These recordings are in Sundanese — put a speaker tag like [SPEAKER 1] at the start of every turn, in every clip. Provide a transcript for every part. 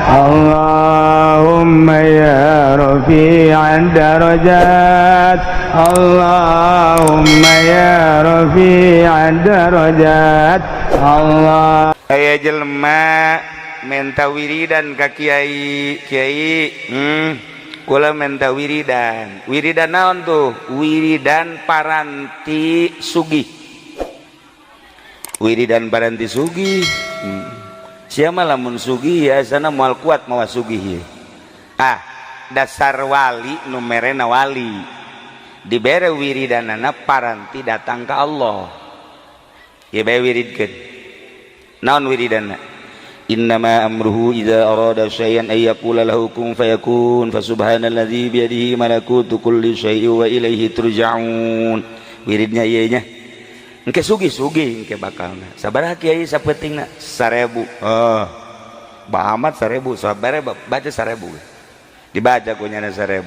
[SPEAKER 1] اللهم يا رفيع الدرجات، اللهم يا رفيع الدرجات، الله.
[SPEAKER 2] Aya jelema menta wiridan ka kiai. Kiai, kula menta wiridan. Wiridan naon tuh? Wiridan paranti sugih, wiridan paranti sugih. Siapa lamun sugih ya sana moal kuat mawa sugih. Ah, dasar wali nu merena wali dibere wiridanana paranti datang ke Allah ya bae. Wiridkeun naon wiridanna? Innama amruhu idza arada syai'an ay yaqula lahu kun fayakun, fasubhanalladzi biyadihi malakutu kulli syai'in wa ilaihi turja'un. Wiridnya ieu nya, engke sugih-sugih engke bakalna. Sabaraha, Kiai, sapentingna? 1000. Oh, bahamat 1000. Sabaraha baca 1000, dibaca ku nyana 1000.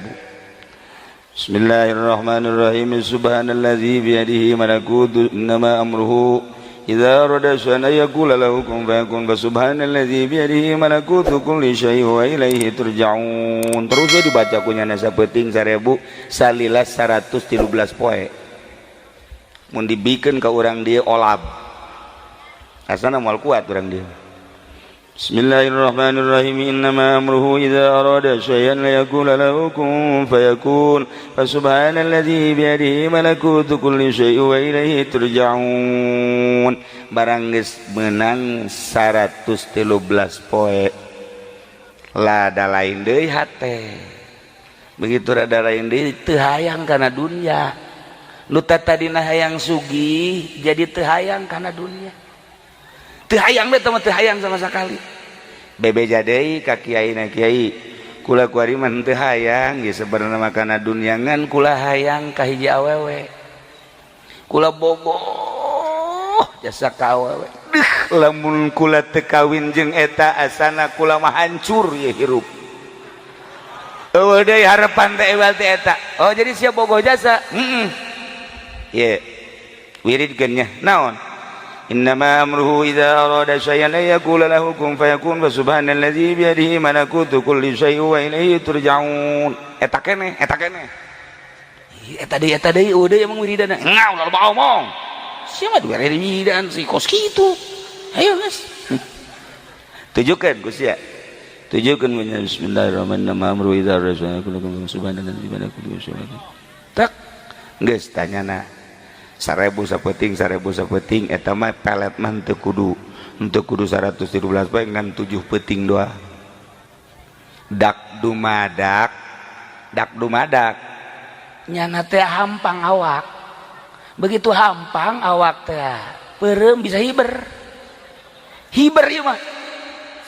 [SPEAKER 2] Bismillahirrahmanirrahim. Subhanalladzi biyadihi malakutu, innama amruhu idza arada syai'an yaqula lahu kun fayakun, fa subhanalladzi biyadihi malakutu kulli syai'in wa ilaihi turja'un. Terus we dibaca ku nyana sapenting 1000 salila 113 poe. Mun dibikeun ka urang dieu olab, asana moal kuat urang dieu. Bismillahirrahmanirrahim. Innama amruhu idza arada syai'an la yaqula lahu kun fayakun, fa subhanalladzi biyadihi malakutu kulli syai'in wa ilaihi turja'un. Barang geus meunang 113 poe, lada lain deui hate. Begitu rada lain deui, teu hayang kana dunya. Nu tadina hayang sugih jadi teu hayang kana dunya, teu hayang teh mah, teu hayang sama sekali. Bebeja deui ka kiai na, "Kiai, kula kuari mah teu hayang ge sebenarnya mah kana dunya, ngan kula hayang ka hiji awewe. Kula bogoh jasa ka awewe. Deuh, lamun kula teu kawin jeung eta asana kula mah hancur ye hirup. Eueuh deui harapan teh ewal teh eta." "Oh, jadi sia bogoh jasa?" "Heeh." "Ye, wiridkeun nya." "Naon?" Innama amruhu idza arada syai'an ay yaqula lahu kun fayakun, fa subhanalladzi biyadihi malakutu kulli syai'in wa ilaihi turja'un. Eta keneh, eta keneh. Eta deui, eta deui, eueuh deui emang wiridana. Ngau loba omong. Sia mah dibere wiridan si kos kitu. Ayo geus. Tujukeun ku sia. Tujukeun punya. Bismillahirrahmanirrahim. Amru idza arada syai'an yaqula subhanalladzi biyadihi kulli syai'in. Tak geus tanyana 1000 sapeting, 1000 sapeting. Eta mah pelet mah teu kudu, teu kudu 113 poe, ngan 7 peuting doa. Dak dumadak, dak dumadak
[SPEAKER 3] nyana teh hampang awak. Begitu hampang awak teh peureum, bisa hiber hiber ieu mah.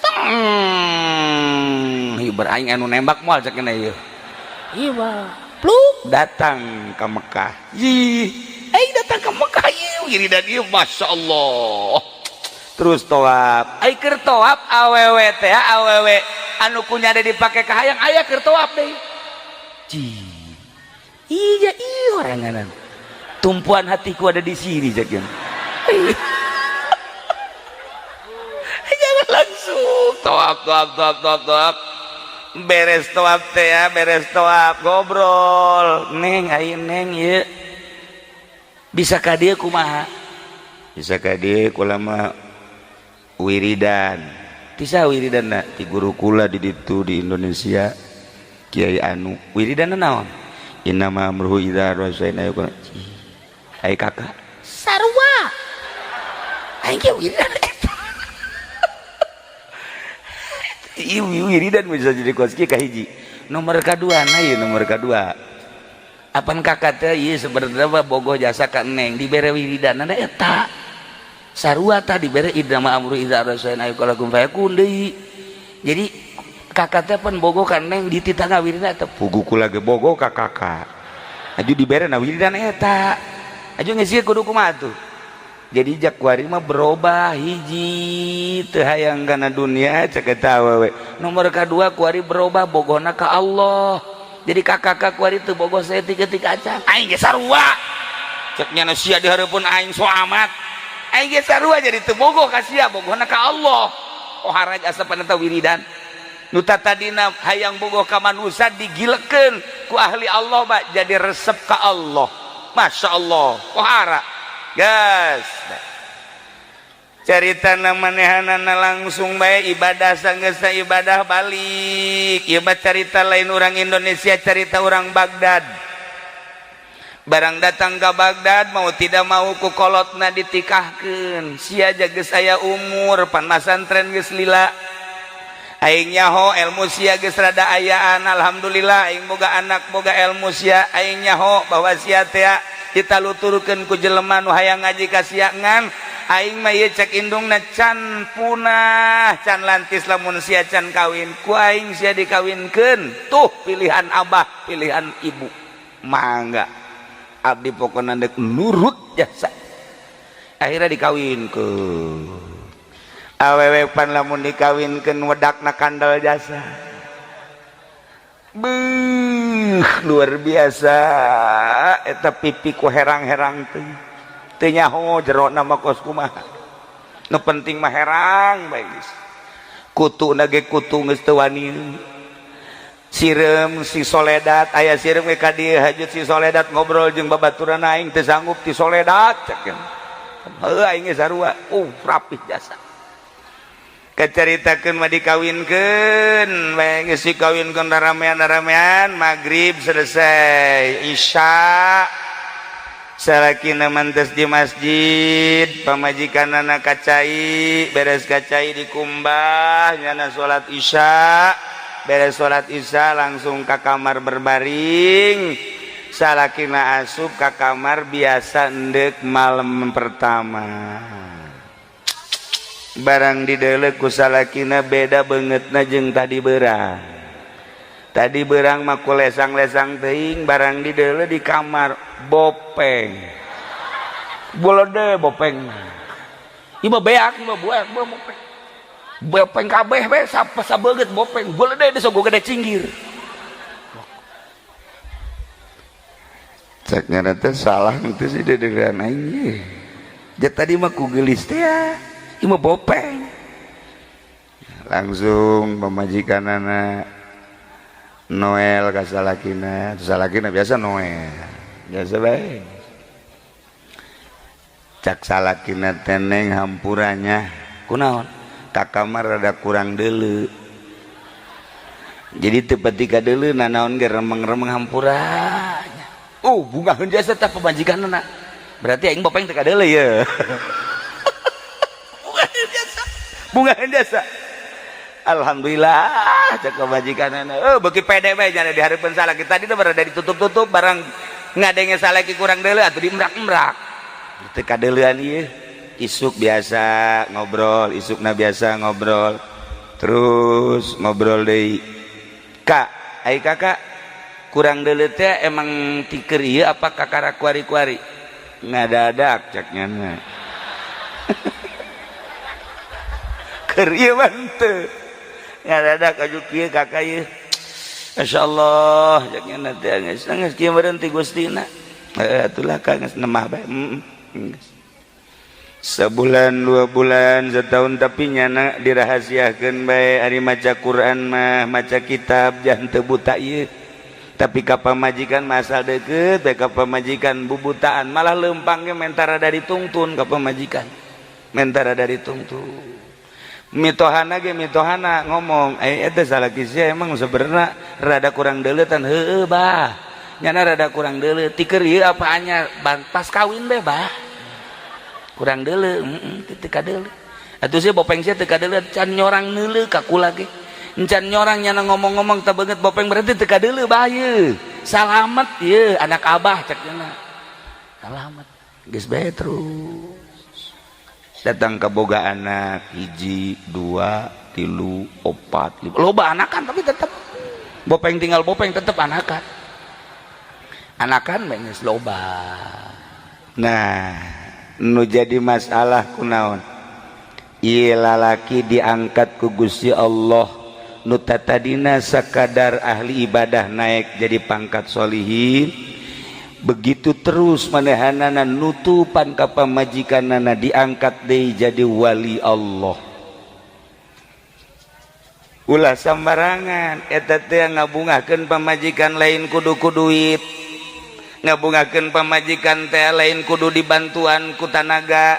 [SPEAKER 2] Teng, hiber. Aing anu nembak moal cek ieu.
[SPEAKER 3] Hiber pluk.
[SPEAKER 2] Datang ke Mekah. Ih, aing datang ke Mekah ieu wiridan ieu, Masya Allah. Terus tawaf. Ai keur tawaf awewe teh, awewe anu kunya ada dipake ka hayang aya keur tawaf deui. Ci, iya iya, oranganan tumpuan hatiku ada di sini cek. Jangan langsung tawaf, tawaf, tawaf, tawaf, tawaf. Beres tawaf teh ya, beres tawaf ngobrol, "Neng, ayo Neng, ieu bisa ka dieu kumaha?" "Bisa ka dieu kula mah wiridan." "Ti saha wiridanna?" "Ti guru kula di ditu di Indonesia, Kiai anu." "Wiridanna naon?" "Innama amruhu idza arada syai'an ay." Ai kakak
[SPEAKER 3] Sarua aing ge wiridan eta.
[SPEAKER 2] Ieu wiridan bisa jadi kos kieu. Kahiji, nomor kadua na ieu, nomor kadua apan kakak teh ieu sebenarnya mah bogoh jasa ka Neng, dibere wiridanna eta sarua tah, dibere innama amru idza arada syai'an ay yaqula kun fayakun deui. Jadi kakak teh pan bogoh ka Neng, dititah wiridan eta. Puguh kula ge bogoh ka kakak, aju dibere na wiridan eta. Aju geus kudu kumaha tuh? Jadi jak kuari mah berubah. Hiji, teu hayang kana dunia cek eta awewe. Nomor kadua, kuari berubah bogohna ka Allah. Jadi kakak kuari teu bogoh saeutik-eutik acan. Aing ge sarua cek nyana, sia di hareupeun aing so amat. Aing ge sarua, jadi teu bogoh ka sia, bogohna ka Allah. Oh, haraj asapan eta wiridan.
[SPEAKER 3] Nu tadina hayang bogoh ka manusia digilekeun ku ahli Allah mah jadi resep ka Allah. Masya Allah, kohara gas. Carita manehanana langsung bae ibadah, sanggeusna ibadah balik. Ieu mah carita lain orang Indonesia, carita orang Baghdad. Barang datang ke Baghdad, mau tidak mau ku kolotna ditikahkeun. Sia geus aya umur pan masantren geus lila, aing nyaho ilmu sia geus rada ayaan. Alhamdulillah, aing boga anak boga ilmu sia. Aing nyaho bahwa sia teh ditaluturkeun ku jelema nu hayang ngaji ka sia, ngan aing mah ieu cek indungna can punah, can lantis lamun sia can kawin. Ku aing sia dikawinkeun. Tuh pilihan abah, pilihan ibu, mangga. Abdi pokona dek nurut jasa. Akhirnya dikawinkeun. Awewe pan lamun dikawinkeun wedakna kandel jasa. Beuh, luar biasa eta pipi ku herang-herang teh. Teu nyaho jerona mah kos kumaha, nu penting mah herang bae geus. Kutu ge kutu geus teu wani. Sireum si Soledat aya, sireum ge ka dieu hajut. Si Soledat ngobrol jeung babaturan, "Aing teu sanggup ti Soledat," cek. Heuh, aing ge sarua. Rapih jasa. Keceritakeun mah dikawinkeun bae. Geus dikawinkeun, ramean-ramean, maghrib selesai, isya salakina mantes di masjid, pamajikanana kacai. Beres kacai dikumbah, nyana salat isya. Beres salat isya langsung ke kamar berbaring. Salakina asup ke kamar biasa endek malam pertama. Barang didelek ku salakina, beda banget jeung tadi berang. Tadi berang mah ku lesang-lesang teuing. Barang didelek di kamar, bopeng bolode bopeng. Ieu mah beak, ieu mah buak bopeng, bopeng kabeh be sapa sabeungeut bopeng bolode geus gede cinggir. Cek nyana teh salah teh sih dedegan aing ye. Tadi mah ku geulis teh ya. Ieu mah bopeng. Langsung pamajikanana Noel ka salakina. Salakina biasa Noel. Biasa bae. Cak salakina, "Teneng, hampuranya." "Kunaon?" "Ka kamar rada kurang deuleu." Jadi teu pati kadeuleu nanaon ge remeng-remeng, hampuranya. Oh, bungaheun jasa tah pamajikanna. Berarti aing bopeng teu kadeuleu ye. Bungaheun jasa. Bungaheun jasa. Alhamdulillah cek pamajikanna. Oh, beuki pede bae jana di hareupeun salaki. Tadi teh berada ditutup-tutup, barang ngadenge salaki kurang deuleu atuh diemrak-emrak. Teu kadeuleuan ieu. Isuk biasa ngobrol, isukna biasa ngobrol. Terus ngobrol deui. "Kak, ai kakak kurang deuleu teh emang tiker ieu apa kakara kuari-kuari?" "Ngadadak," cek nyana. "Keur ieu mah henteu. Ngadadak aju kieu kakak ieu." "Masya Allah," cek nyana teh, "geus geus kieu meureun ti Gustina." Heuh atulah ka geus nemah bae. Geus. Sebulan, 2 bulan, setahun, tapi nyana dirahasiakeun bae. Ari maca Quran mah, maca kitab jangan teu buta ieu. Tapi ka pamajikan masa deket bae, ka pamajikan bubutaan, malah lempangnya mentara dari tungtun ka pamajikan. Mentara dari tungtun. Mitohana ge mitohana ngomong, "Eh, eta salaki sia emang sebenarnya rada kurang deuleutan." "Heueuh, bah. Nyana rada kurang deuleu. Tiker ieu apa anyar? Pas kawin bae, bah. Kurang deuleu, heeh, teu kadeuleu. Atuh sia bopeng sia teu kadeuleu, can nyorang neuleu ka kula ge. Encan nyorang nyana ngomong-ngomong teu beungeut bopeng, berarti teu kadeuleu bah ieu. Salamet ieu anak abah," cek nyana. Salamet. Geus bae terus. Datang ke boga anak hiji, dua, tilu, opat, lima. Loba anakan tapi tetep bopeng tinggal bopeng, tetep anakan. Anakan bae geus loba. Nah, nu jadi masalah kunaon? Ieu lalaki diangkat ku Gusti Allah, nu tadina sakadar ahli ibadah naik jadi pangkat solihin. Begitu terus manehanana nutupan ka pamajikanana, diangkat deui jadi wali Allah. Ulah sambarangan eta teh ngabungahkeun pamajikan lain kudu ku duit, ngabungahkeun pamajikan teh lain kudu dibantuan ku tanaga.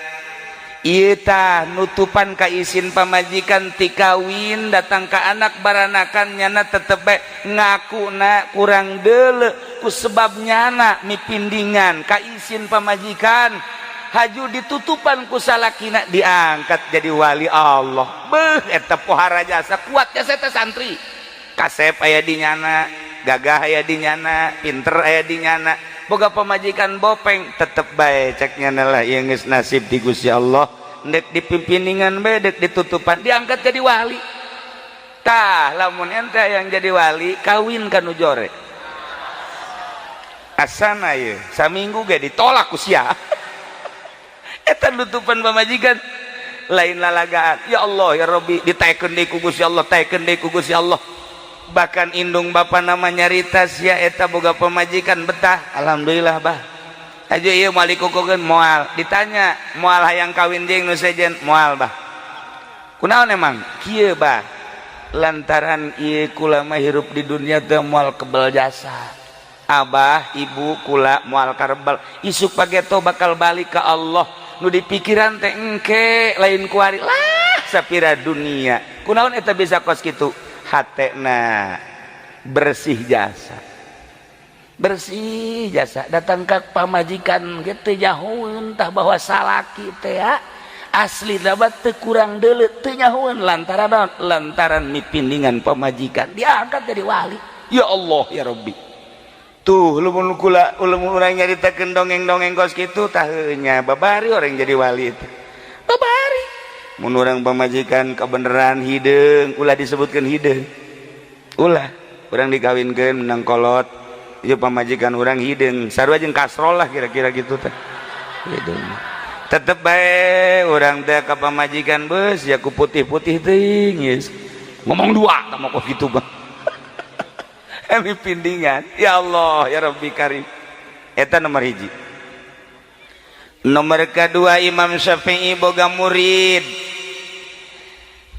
[SPEAKER 3] Ieu tah nutupan ka isin pamajikan ti kawin datang ka anak baranakan, nyana tetep bae ngakuna kurang deuleu ku sebab nyana mipindingan ka isin pamajikan. Haju ditutupan ku salakina, diangkat jadi wali Allah. Beuh, eta pohara jasa, kuat jasa eta. Santri kasep aya di nyana, gagah aya di nyana, pinter aya di nyana, boga pamajikan bopeng, tetep bae cek nyana lah, ieu geus nasib di Gusti Allah. Ndek dipimpiningan bae, dek ditutupan, diangkat jadi wali. Tah, lamun ente yang jadi wali, kawin kanu jore. Asana ye saminggu ge ditolak ku sia. Eta nutupan pamajikan lain lalagaan. Ya Allah ya Rabbi, ditaekeun deui ku Gusti Allah, taekeun deui ku Gusti Allah. Bahkan indung bapa nama nyarita, sia eta boga pamajikan betah, alhamdulillah bah. Aja ieu moal dikukukeun, moal. Ditanya, moal hayang kawin jeung nu sejen? Moal, bah. Kunaon emang kieu, bah? Lantaran ieu kula mah hirup di dunia teh moal kebel jasa abah ibu kula, moal karebel. Isuk pageto bakal balik ke Allah, nu dipikiran teh engke, lain kuari lah sapira dunia. Kunaon eta bisa kos kitu? Hatena bersih jasa, bersih jasa. Datang ke pamajikan gitu nyahoeun tah bahwa salaki teh ya asli dapat teu kurang deuleu, teu nyahoeun. Lantaran naon? Lantaran mipindingan pamajikan, diangkat jadi wali. Ya Allah ya Rabbi, tuh lamun kula, lamun urang nyaritakeun dongeng-dongeng kos kitu tah nya babari orang jadi wali itu, babari. Mun urang pamajikan kebenaran hideung, ulah disebutkeun hideung, ulah. Urang dikawinkeun menang kolot, ieu pamajikan urang hideung, sarua jeung kasrol lah kira-kira gitu teh hideung. Tetep bae urang teh ka pamajikan, beus ya ku putih-putih teuing geus ngomong dua tah mah kos kitu bang. Emi pindingan. Ya Allah ya Rabbi Karim, eta nomor hiji. Nomor kedua, Imam Syafi'i boga murid.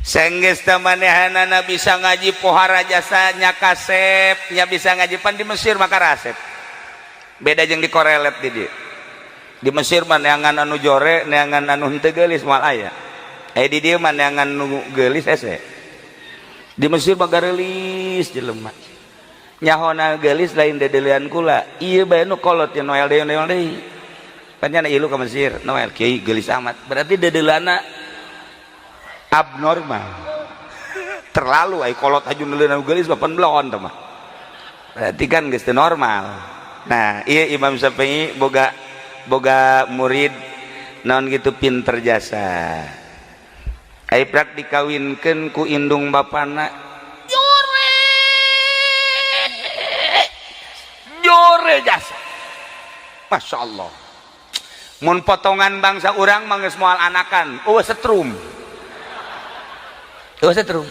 [SPEAKER 3] Senggeus manehanana bisa ngaji, pohara jasanya kasep nya bisa ngaji. Pan di Mesir maka rasep beda jeung di korelet. Di dieu di Mesir mah neangan anu jore, neangan anu henteu geulis moal aya. Eh, di dieu mah neangan nu geulis hese. Di Mesir mah gareulis jelema. Nyahona geulis lain dedelian kula, ieu bae nu kolot ya Noel deui, Noel deui. Pan ilu ke Mesir, Noel kiai geulis amat, berarti dedelana abnormal, terlalu. Ai kolot haju neuleunan geulis mah pan belon teh mah, berarti kan geus teu normal. Nah, iya, Imam Syafi'i boga boga murid naon gitu, pinter jasa. Ai prak dikawinkeun ku indung bapana jore, jore jasa, Masya Allah. Mun potongan bangsa urang mah geus moal anakan, eueuh setrum, eueuh setrum.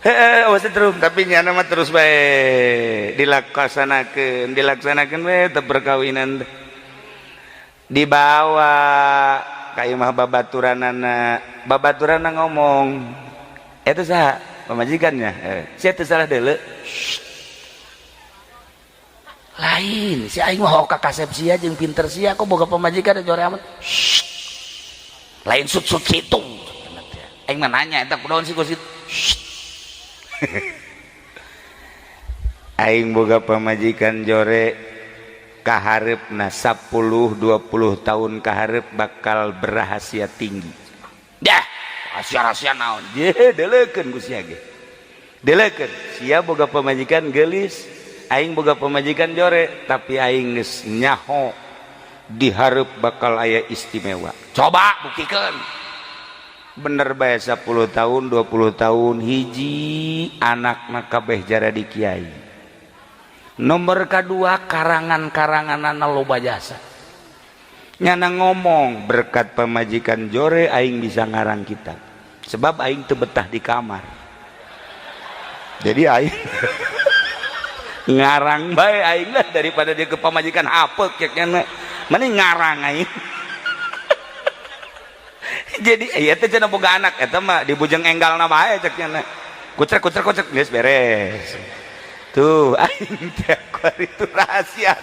[SPEAKER 3] Heeh, eueuh setrum, tapi nyana mah terus bae dilaksanakeun, dilaksanakeun we teh perkawinan teh. Dibawa ka imah babaturanana, babaturanna ngomong, "Eta saha pamajikannya?" Eh, sia teu salah deuleu. Lain si aing mah ka kasep sia jeung pinter sia, kok boga pamajikan jore amat. Lain sut-sut situ. Aing mah nanya eta kunaon sih kos kitu. Aing boga pamajikan jore, kaharepna 10 20 tahun kaharep bakal berahasia tinggi. Dah, rahasia-rahasia naon? Je, deleukeun ku sia ge. Deleukeun, sia boga pamajikan geulis, aing boga pamajikan jore, tapi aing geus nyaho dihareup bakal aya istimewa. Coba buktikeun. Bener bae, 10 tahun 20 tahun, hiji anak kabeh jaradi kiai. Nomor kedua, karangan-karangan loba jasa. Nyana ngomong, berkat pamajikan jore aing bisa ngarang kitab, sebab aing teu betah di kamar, jadi aing ngarang bae aing lah, daripada dia ke pamajikan apek cek nyana, mending ngarang aing. Jadi iya teh cenah boga anak eta mah di bujeng enggalna bae cek nyana. Kucrek kucrek kucrek, geus beres. Tuh, aing teh itu rahasia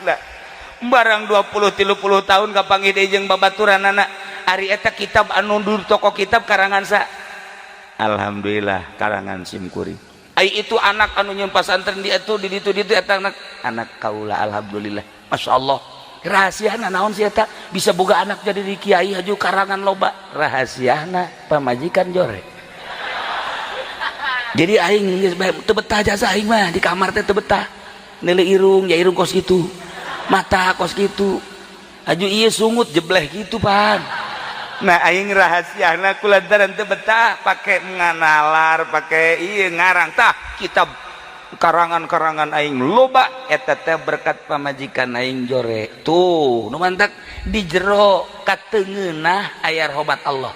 [SPEAKER 3] barang 20 30 tahun kapanggih deui jeung babaturanana. Ari eta kitab anu di toko kitab karangan sa? Alhamdulillah, karangan sim kuring. Ai itu anak anu nyieun pasantren di itu, di ditu, di ditu, eta anak anak kaula. Alhamdulillah, Masya Allah. Rahasiana naon sih eta bisa boga anak jadi di kiai, haju karangan loba? Rahasiana pamajikan jore. Jadi aing geus bae teu betah jasa aing mah di kamar teh, teu betah. Neuleuh irung ya, irung kos kitu, mata kos kitu, aju ieu sungut jebleh gitu pan. Nah, aing rahasiana kulantaran teu betah pake nganalar, pake ieu ngarang tah kitab, karangan-karangan aing loba eta teh berkat pamajikan aing jore. Tuh, nu mantak di jero katengeunah aya rahmat Allah.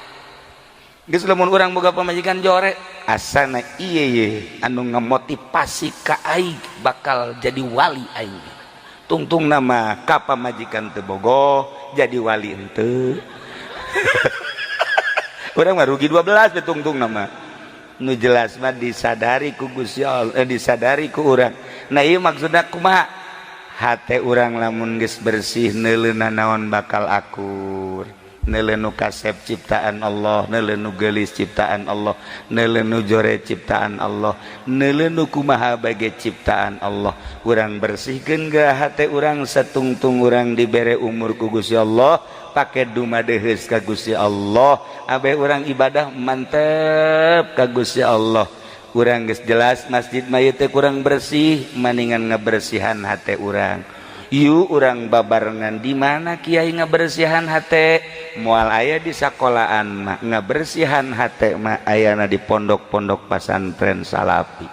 [SPEAKER 3] Geus, lamun urang boga pamajikan jore, asana ieu ye anu ngamotivasi ka aing bakal jadi wali. Aing tungtung nama ka pamajikan teu bogoh, jadi wali henteu. Urang mah rugi 12 be tungtung nama. Nu jelas mah disadari ku Gusti Allah, disadari ku urang. Nah, ieu maksudna kumaha? Hate urang lamun geus bersih, neuleuna naon bakal akur. Neuleu nu kasep ciptaan Allah, neuleu nu geulis ciptaan Allah, neuleu nu jore ciptaan Allah, neuleu nu kumaha bage ciptaan Allah. Urang bersihkeun ge hate urang satungtung urang dibere umur ku Gusti Allah, pake dumadeheus ka Gusti Allah, abe urang ibadah mantep ka Gusti Allah. Urang geus jelas masjid mah ieu teh kurang bersih, maningan ngabersihan hate urang. Yuk, urang babarengan. Di mana kiai ngabersihan hate? Moal aya di sekolahan mah. Ngabersihan hate mah ayana di pondok-pondok pasantren salafi.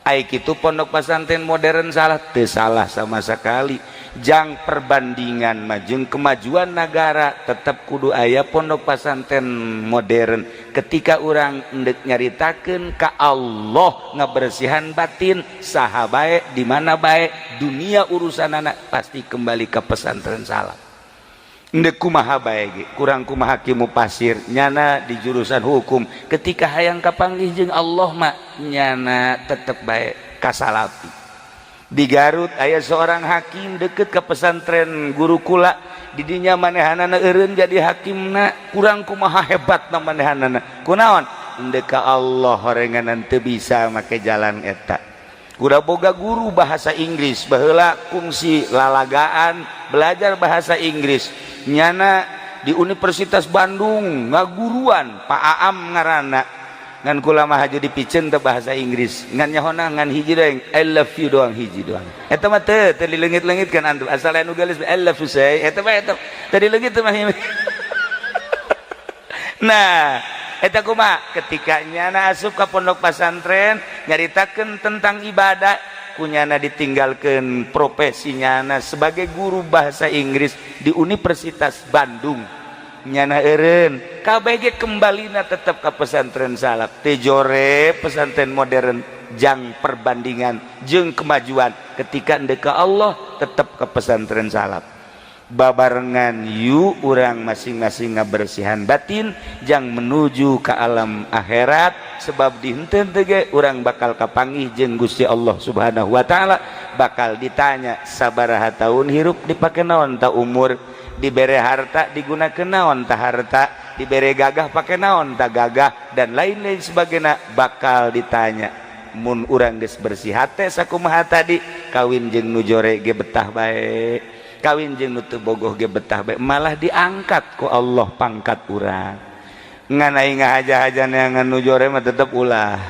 [SPEAKER 3] Ai kitu pondok pesantren modern salah? Teu salah sama sekali. Jang perbandingan mah jeung kemajuan negara, tetap kudu aya pondok pesantren modern. Ketika urang endek nyaritakeun ka Allah, ngabersihan batin, saha bae, di mana bae, dunia urusan anak pasti kembali ke pesantren salaf. Endek kumaha bae ge, kurang kumaha kimu pasir nyana di jurusan hukum, ketika hayang kapanggih jeung Allah mah nyana tetep bae kasalafi. Di Garut aya seorang hakim deket ke pesantren gurukula. Didinya manehanana eureun jadi hakimna, kurang kumaha hebat na manehanana. Kunaon? Endek ka Allah horenganan teu bisa make jalan eta. Kuda boga guru bahasa Inggris baheula, kungsi lalagaan belajar bahasa Inggris nyana di Universitas Bandung, ngaguruan, Pak Aam ngaranna. Ngan kula mah haju dipiceun teu bahasa Inggris, ngan nyahona ngan hiji doang, "I love you" doang, hiji doang. Eta mah teu teu dileungit-leungit kan antum, asal anu geulis, "I love you" say, eta mah eta teu dileungit mah. Nah, eta kumaha? Ketika nyana asup ka pondok pesantren nyaritakeun tentang ibadah, kunyana ditinggalkan profesi nyana sebagai guru bahasa Inggris di Universitas Bandung, nyana eureun KBG, kembalina tetap ke pesantren salaf. Teu jore pesantren modern jang perbandingan jeung kemajuan. Ketika ndek ka Allah, tetap ke pesantren salaf. Babarengan yuk, urang masing-masing ngabersihan batin jang menuju ke alam akhirat, sebab di henteu ge urang bakal kapanggih jeung Gusti Allah Subhanahu wa taala, bakal ditanya sabaraha tahun hirup, dipake naon ta umur, dibere harta digunakan naon ta harta, dibere gagah pake naon ta gagah, dan lain-lain sebagainya bakal ditanya. Mun urang geus bersih hate sakumaha tadi, kawin jeung nu jore ge betah bae, kawin jeung nu teu bogoh ge betah bae, malah diangkat ku Allah pangkat urang. Ngan aing ngahaja-haja neangan nu jore mah tetep ulah.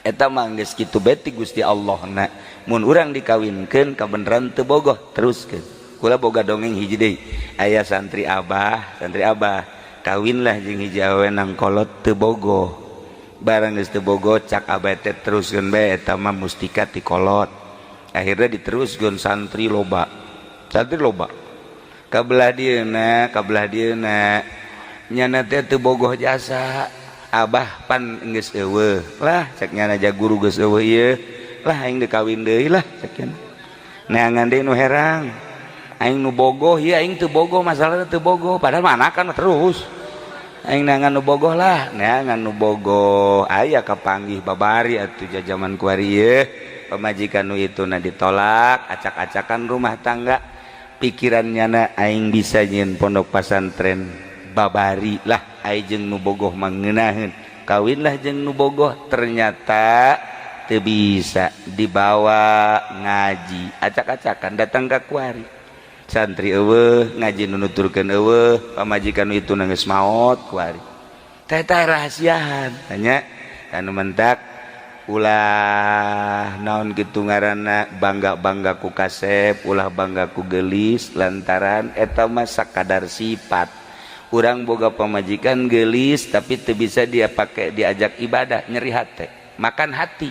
[SPEAKER 3] Eta mah geus kitu bae ti Gusti Allah na. Mun urang dikawinkeun kabeneran teu bogoh, teruskeun. Kula boga dongeng hiji deui. Aya santri abah, santri abah kawinlah jeung hiji awewe nang kolot teu bogoh. Barang geus teu bogoh, cak abah teh, teruskeun bae, eta mah mustika ti kolot. Akhirnya diteruskeun, santri loba, santri loba. Kabelah dieuna, kabelah dieuna nyana teh teu bogoh jasa. Abah pan geus eueuh lah, cek nyana, ja guru geus eueuh ieu lah, aing dikawin deui lah, cek nyana. Neangan deui nu herang, aing nu bogoh ieu, aing teu bogoh, masalahna teu bogoh, padahal mah anakan terus. Aing neangan nu bogoh lah, neangan nu bogoh. Aya kapanggih babari atuh jajaman kuari ye. Pamajikan nu itu na ditolak, acak-acakan rumah tangga. Pikirannya na aing bisa nyieun pondok pasantren babari lah aing jeung nu bogoh mangeunaheun. Kawinlah jeung nu bogoh, ternyata teu bisa dibawa ngaji. Acak-acakan datang ka kuari. Santri eueuh, ngaji nu nuturkeun eueuh, pamajikan nu itu geus maot kuari. Teh teh rahasiaan, nya anu mentak ulah naon kitu ngaranna bangga-bangga ku kasep, ulah bangga ku geulis lantaran eta mah sakadar sifat. Urang boga pamajikan geulis tapi teu bisa dia pakai diajak ibadah, nyeri hate, makan hati.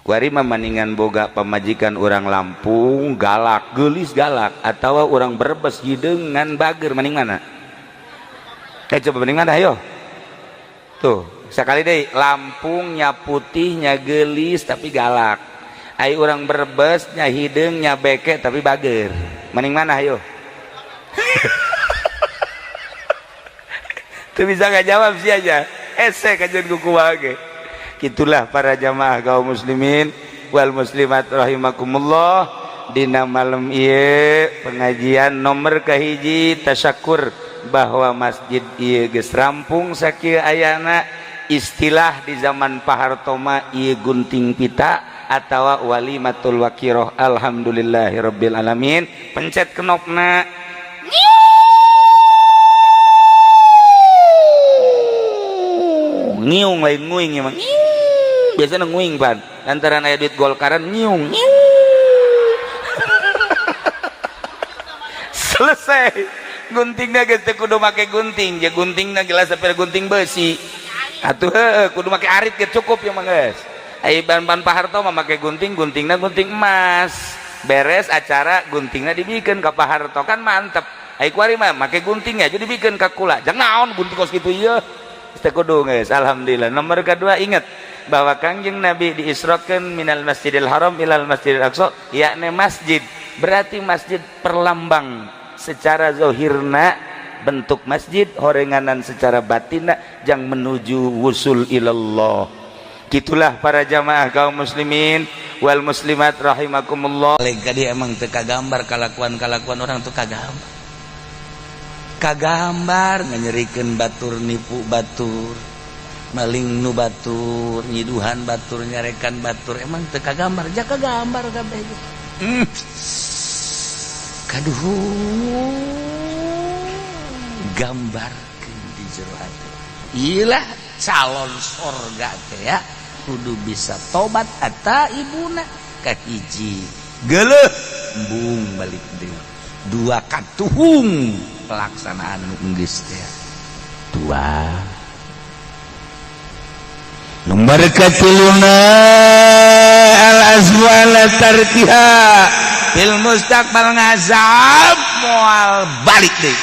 [SPEAKER 3] Kuari mah maningan boga pamajikan urang Lampung galak, geulis galak atawa urang Brebes hideung ngan bager, maning mana? Coba maning mana ayo? Tuh, sekali deh Lampungnya putihnya gelis tapi galak. Ai urang Brebes nya hideung nya beke tapi bager. Maning mana ayo? Tuh bisa nggak jawab sih aja. Ese kajian kuku wage. Itulah para jamaah kaum muslimin wal muslimat rahimakumullah. Dina malam ieu pengajian nomor kahiji tasyakur bahwa masjid ieu geus rampung sakieu ayana. Istilah di zaman Pak Harto mah ieu gunting pita atawa walimatul wakiroh. Alhamdulillahirabbil alamin. Pencet knopna ngiung lain nguing emang. Biasanya nguing pan lantaran aya duit Golkaran nyiung. Selesai guntingna geus teu kudu make gunting, ja guntingna gelas sampai gunting besi atuh heueuh kudu make arit ge cukup ya mah geus. Ai ban-ban Pak Harto mah make gunting, guntingna gunting emas. Beres acara guntingna dibikeun ka Pak Harto kan mantep. Ai kuari mah make gunting aja dibikeun ka kula. Jang naon gunting kos kitu ieu. Teu kudu geus. Alhamdulillah. Nomor kedua ingat bahwa Kangjeng Nabi diisrokeun minal Masjidil Haram ilal Masjidil Aqsa, yakni masjid. Berarti masjid perlambang secara zahirna bentuk masjid, horenganan secara batinna jang menuju wusul ilallah. Gitulah para jamaah kaum muslimin wal muslimat rahimakumullah.
[SPEAKER 4] Lagi emang teu kagambar kalakuan-kalakuan orang tuh kagambar. Kagambar nganyerikeun batur nipu batur, maling nu batur, nyiduhan batur, nyarekan batur, emang teu kagambar, ja kagambar kabeh. Kaduh gambarkeun di jero hati. Ilah calon sorga teh ya kudu bisa tobat eta ibuna kahiji geuleuh embung balik deui, dua katuhung pelaksanaan nu geus teh dua.
[SPEAKER 3] Nomor katiluna al azmu ala tarkiha
[SPEAKER 4] fil mustaqbal, ngazam moal balik deui,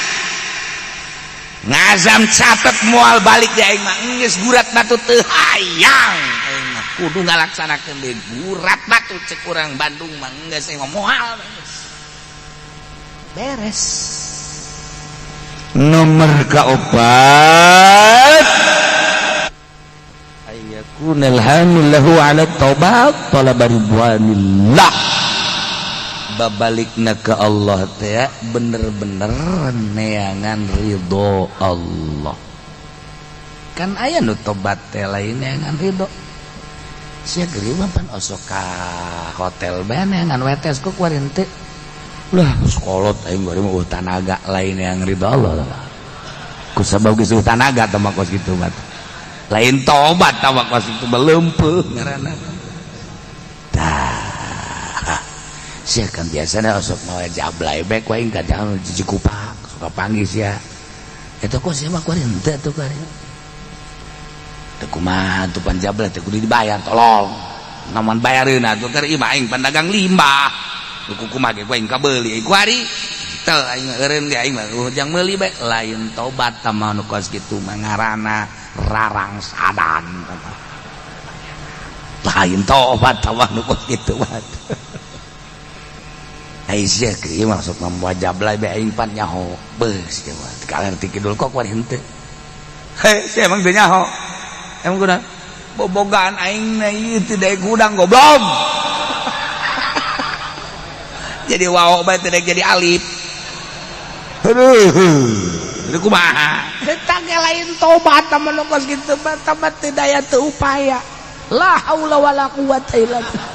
[SPEAKER 4] ngazam catet moal balik deui aing mah geus gurat batu teu hayang aing mah kudu ngalaksanakeun deui gurat batu cek urang Bandung mah geus aing mah moal beres.
[SPEAKER 3] Nomor keempat
[SPEAKER 4] ayyakunal hamil lahu ala taubat talaba ridwanillah. Babalikna ke Allah teh bener-bener neangan ridho Allah. Kan aya nu tobat teh lain neangan ridho. Sia geuri mah pan osok ka hotel bae neangan wetes ku kuari henteu. Lah sekolot aing bari mah tanaga lain yang ridho Allah. Ku sabab geus tanaga teh mah kos kitu mah. Lain tobat tah mah kos kitu leumpeuh ngaranna. Tah. Sia kan biasana osok mawa jablay bae ku aing ka jalan Cikupa suka panggih sia. Eta kok sia mah kuari henteu atuh kuari. Teu kumaha atuh pan jablay teh kudu dibayar tolong. Namun bayareun atuh keur ieu mah aing pandagang limbah. Kuku mah ge ku aing kabeuli kuari teu aing eureun ge aing mah jang meuli bae lain tobat tah mah nu kos kitu mah ngaranna rarang sadan lain tobat tah mah nu kos kitu mah. Ai sia kieu maksud mah jablay bae aing pan nyaho beus kieu mah kaler ti kidul kok kuari henteu. Hei, saya emang teu nyaho. Emang kunaon? Bobogaan aing na ieu teu daek hudang, goblok. Jadi waw bae teu daek jadi alif. Aduh. Itu kumaha? Eta ge lain tobat mah nu kos kitu mah, tobat teu daya teu upaya. La haula wala quwata illa billah.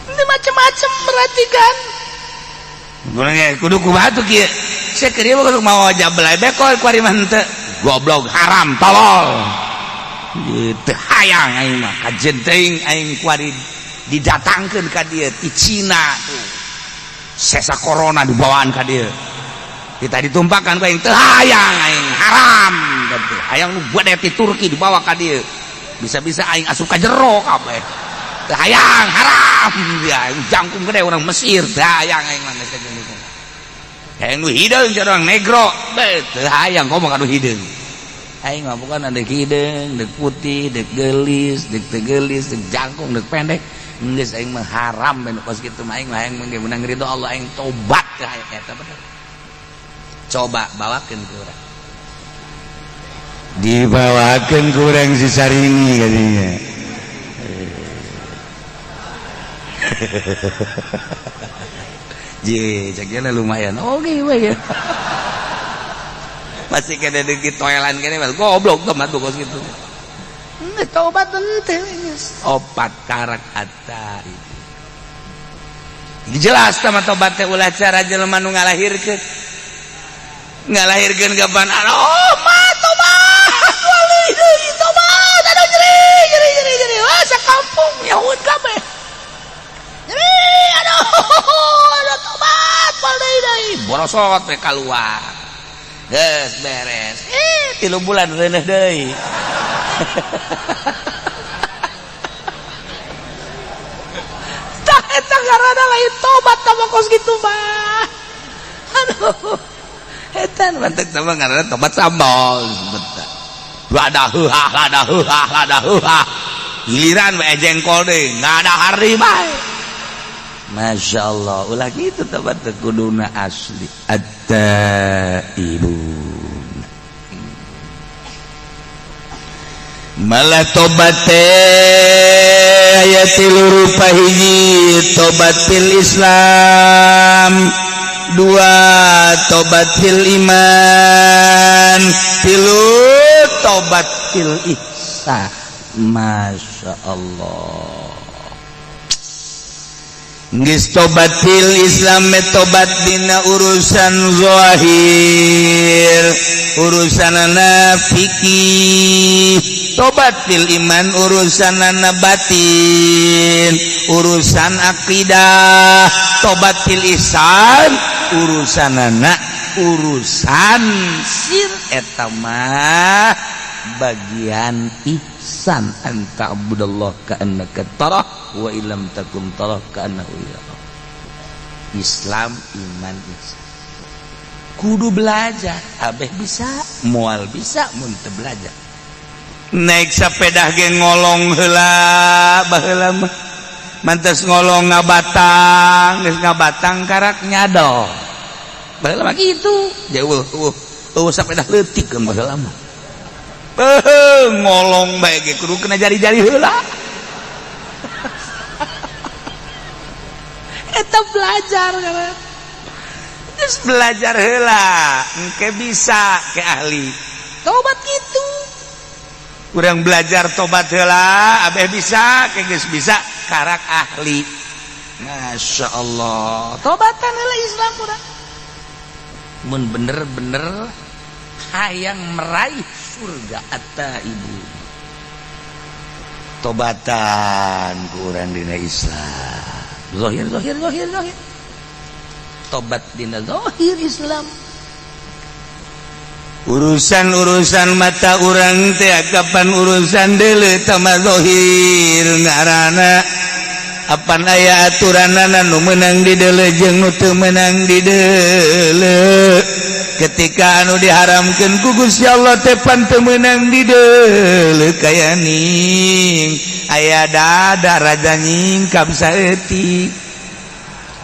[SPEAKER 4] Ini macam-macam berarti kan. Kudu kumaha tuh kieu? Saya keur ieu kudu mawa jablay bekol ku ari mah henteu. Goblok, haram, tolol. Teu hayang aing mah, kajen teuing aing ku ari didatangkeun ka dieu ti Cina tuh. Sesa corona dibawaan ka dieu. Kita ditumpakan ku aing, teu hayang aing, haram. Hayang nu gede ti Turki dibawa ka dieu. Bisa-bisa aing asup ka jero kabeh. Teu hayang, haram. Ya, jangkung gede orang Mesir, teu hayang aing mah geus kajen itu. Hayang nu hideung orang negro, teu hayang komo ka nu hideung. Aing mah bukan ada hideung, deuk putih, deuk geulis, deuk teu geulis, deuk jangkung, deuk pendek. Geus aing mah haram ben kos kitu mah, aing mah hayang menang ridho Allah, aing tobat teu hayang eta bener. Coba bawakeun ku urang.
[SPEAKER 1] Dibawakeun ku urang si Sarini katanya.
[SPEAKER 4] Je, cek lumayan. Oke, we. Masih kena degi toelan kene mah goblok tomat kos kitu. Henteu tobat henteu geus. Opat karak hatta itu. Jelas sama tobat teh ulah cara jelema nu ngalahirkeun. Ngalahirkeun kapan? Oh, mah tobat. Wali deui tobat. Aduh nyeri, nyeri, nyeri, nyeri. Wah, sakampung nyahueun kabeh. Nyeri, aduh, aduh tobat, wali deui. Borosot we kaluar. Geus beres. 3 bulan reuneuh deui. Tah eta ngaranna lain tobat tah kos kitu mah. Aduh. Eta mantek sama ngaranna tobat sambal disebutna. Lada heuhah, lada heuhah, lada heuhah. Giliran we jengkol deui, ngadahar deui bae. Masya Allah, ulah gitu tobat teh kuduna asli. At-taibun.
[SPEAKER 3] Malah tobat teh aya tilu rupa, hiji tobat fil Islam, dua tobat fil iman, tilu tobat fil ihsan.
[SPEAKER 4] Masya Allah.
[SPEAKER 3] Geus tobat fil Islam tobat dina urusan zahir, urusanana fikih. Tobat fil iman urusanana batin, urusan akidah. Tobat fil ihsan urusanana urusan sir, eta mah bagian ihsan. Anta abudallah ka'annaka tarah wa illam takum tarah ka'annahu yarah.
[SPEAKER 4] Islam, iman, ihsan. Kudu belajar, abeh bisa, moal bisa mun teu belajar.
[SPEAKER 3] Naik sepeda ge ngolong heula baheula mah. Mantes ngolong ngabatang, geus ngabatang karak nyadol.
[SPEAKER 4] Baheula mah kitu. Jauh eueuh sepeda leutik kan baheula mah.
[SPEAKER 3] Ngolong bae ge kudu kena jari-jari heula.
[SPEAKER 4] Eta belajar kan.
[SPEAKER 3] Terus belajar heula, engke bisa ke ahli.
[SPEAKER 4] Tobat kitu.
[SPEAKER 3] Kurang belajar tobat heula, abeh bisa, ke geus bisa karak ahli.
[SPEAKER 4] Masya Allah. Tobatan heula Islam urang. Mun bener-bener hayang meraih surga at-taibu.
[SPEAKER 3] Tobatan kurang dina Islam.
[SPEAKER 4] Zahir, zahir, zahir, zahir. Tobat dina zahir Islam.
[SPEAKER 3] Urusan-urusan mata urang teh kapan urusan deuleu tama zahir ngaranna. Apan aya aturanana nu meunang di deuleu jeung nu teu meunang di deuleu. Ketika anu diharamkeun ku Gusti Allah teh pan teu meunang di deuleu, kaya ning aya dada raja nyingkap saeutik.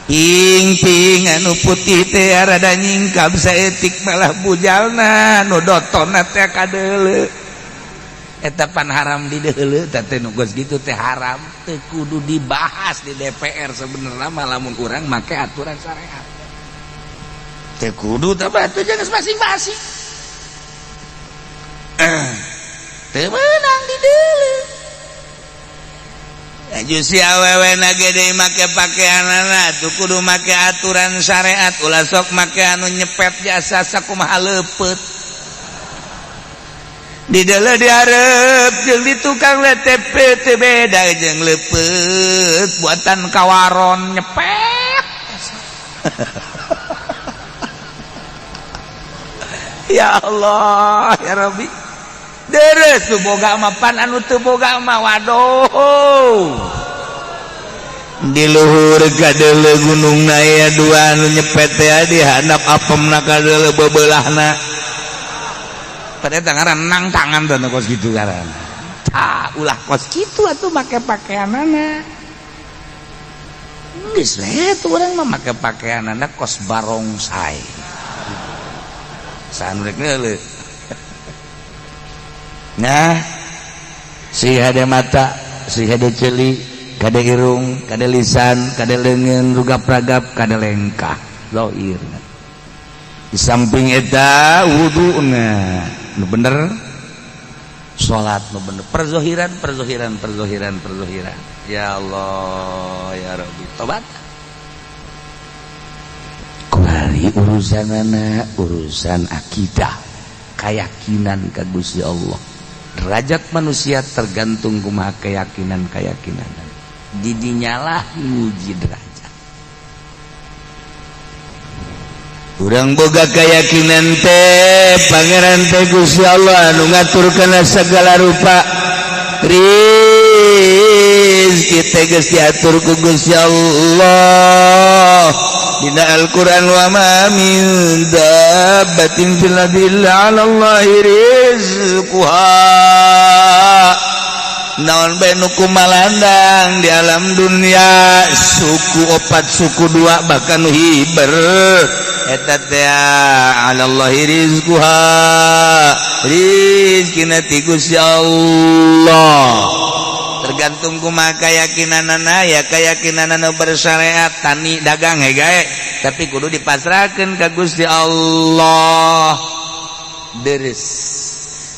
[SPEAKER 3] Ping-ping anu putih teh rada nyingkap saeutik, malah bujalna nu dotonna teh kadeuleu. Eta pan haram di deuleu teh. Nu geus gitu teh haram, teu kudu dibahas di DPR sebenarnya mah. Lamun urang make aturan syariat teu kudu, tapi atuh jangan masing-masing teu meunang di deuleu. Si awewe na gede make pakaian tuh kudu make aturan syariat. Ulah sok make anu nyepet jasa sakumaha leupeut di deuleu, dihareup jeung di tukang LTP teu beda jeung leupeut buatan kawaron nyepet. Ya Allah, ya Rabbi, deres tuh boga mah. Pan anu teu boga mah, waduh, di luhur kadeuleu gunung na aya dua anu nyepet teh, di handap apemna kadeuleu bebelahna. Pada tangan nang tangan tuh kos gitu ngaranna. Tah, ulah kos kitu atuh make pakaianana. Geus we tuh urang mah make pakaianana kos barongsai. Saha nu rek neuleu? Nah, si hade mata, si hade ceuli, kade irung, kade lisan, kade leungeun, rugap-ragap, kade lengkah zahir. Di samping eta wuduna nu bener, salat nu bener, perzohiran, perzohiran, perzohiran, perzohiran. Ya Allah, ya Rabbi, tobat. Kuari urusanana urusan akidah, keyakinan ka Gusti Allah. Derajat manusia tergantung kumaha keyakinan keyakinan. Didinyalah nguji derajat. Urang boga keyakinan teh Pangeran teh Gusti Allah anu ngatur kana segala rupa. Rizki teh geus diatur ku Gusti Allah dina Al-Qur'an, wa ma min dabbatin fil ardi illa 'ala Allahi rizquha. Naon bae nu kumalandang di alam dunia, suku opat, suku dua, bahkan nu hiber, eta teh 'ala Allahi rizquha, rizkina ti Gusti Allah. Tergantung kumaha keyakinanana ya. Keyakinanana bersyariat, tani, dagang he gae, tapi kudu dipasrahkeun ka Gusti Allah. Deres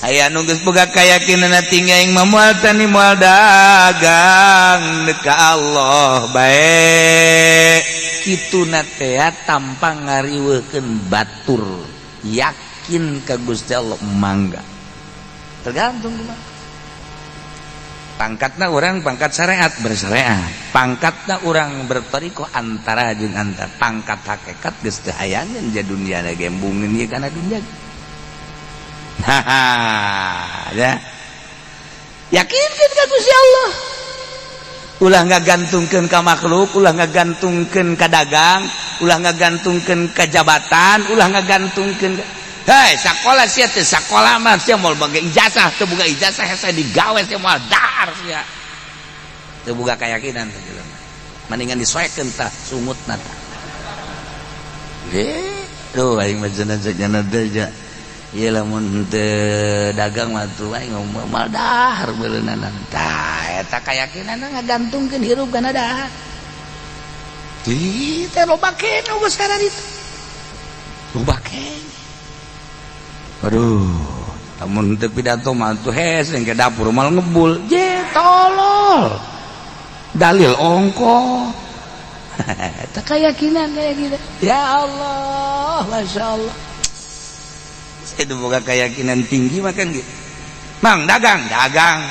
[SPEAKER 3] aya nu geus boga keyakinanna tinggi, aing mah moal tani, moal dagang, ka Allah bae. Kituna teh tanpa ngariweukeun batur, yakin ka Gusti Allah, mangga. Tergantung kumaha pangkatna orang. Pangkat syariat, bersyariat. Pangkatna orang bertoriko, antara jeung antar. Pangkat hakikat geus teu hayangeun ja dunia na, gembungeun ieu kana dunia. Haha ya, yakinkeun ka Gusti Allah, ulah ngagantungkeun ka makhluk, ulah ngagantungkeun ka dagang, ulah ngagantungkeun ka jabatan, ulah ngagantungkeun. Hei, sekolah sia teh, sekolah mah sia moal boga ijazah, teu boga ijazah hese digawe, sia moal dahar sia. Teu boga keyakinan teh jelema. Mendingan disoekeun tah sungutna tah. Eh, duh, aing mah cenah cenah teh ja. Ieu lamun henteu dagang mah tuh aing moal dahar beuleunana. Tah, eta keyakinanna ngagantungkeun hirup kana dahar. Di teh loba keneh geus itu. Loba keneh. Aduh, lamun teu pidato mah tuh hes ke dapur mal ngebul. Je tolol. Dalil ongko. Eta keyakinan kayak gitu. Ya Allah, Masya Allah. Saya boga keyakinan tinggi makan gitu. Mang dagang, dagang.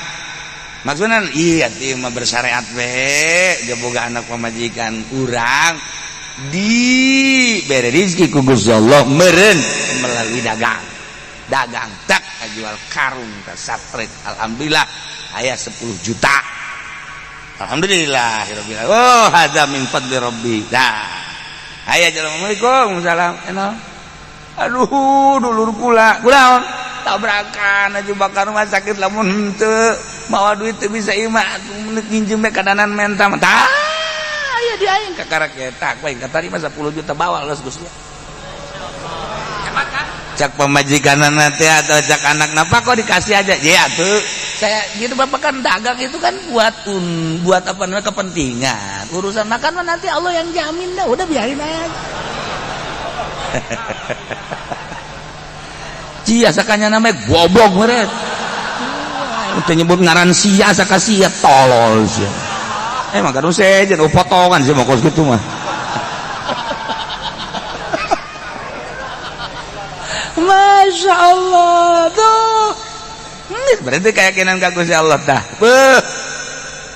[SPEAKER 3] Maksudnya iya sih mah bersyariat we, dia boga anak pamajikan urang di bere rizki ku Gusti Allah meureun melalui dagang. Dagang tak jual karung ke satret, alhamdulillah aya 10 juta, alhamdulillah. Oh, hadza min fadli rabbi. Dah aya, assalamualaikum, salam enal. Aduh, dulur kula kula tabrakan aja bakar rumah sakit, lamun henteu mawa duit teu bisa imah, atuh nginjem we kadanan menta. Tah,
[SPEAKER 4] Aya di aing kakarak eta ku aing katarima 10 juta bawa los Gusti. Cak pamajikanana teh atau cak anak napa kok dikasih aja ya tuh saya gitu. Bapak kan dagang itu kan buat apa namanya, kepentingan urusan makan mah nanti Allah yang jamin dah, udah biarin aja. Cia sakanya namanya goblok meureun teu nyebut ngaran sia saka sia tolol sia. Emang kan sejen potongan sih mau kos gitu mah. Masya Allah tuh berarti keyakinan ka Gusti Allah dah. Beuh,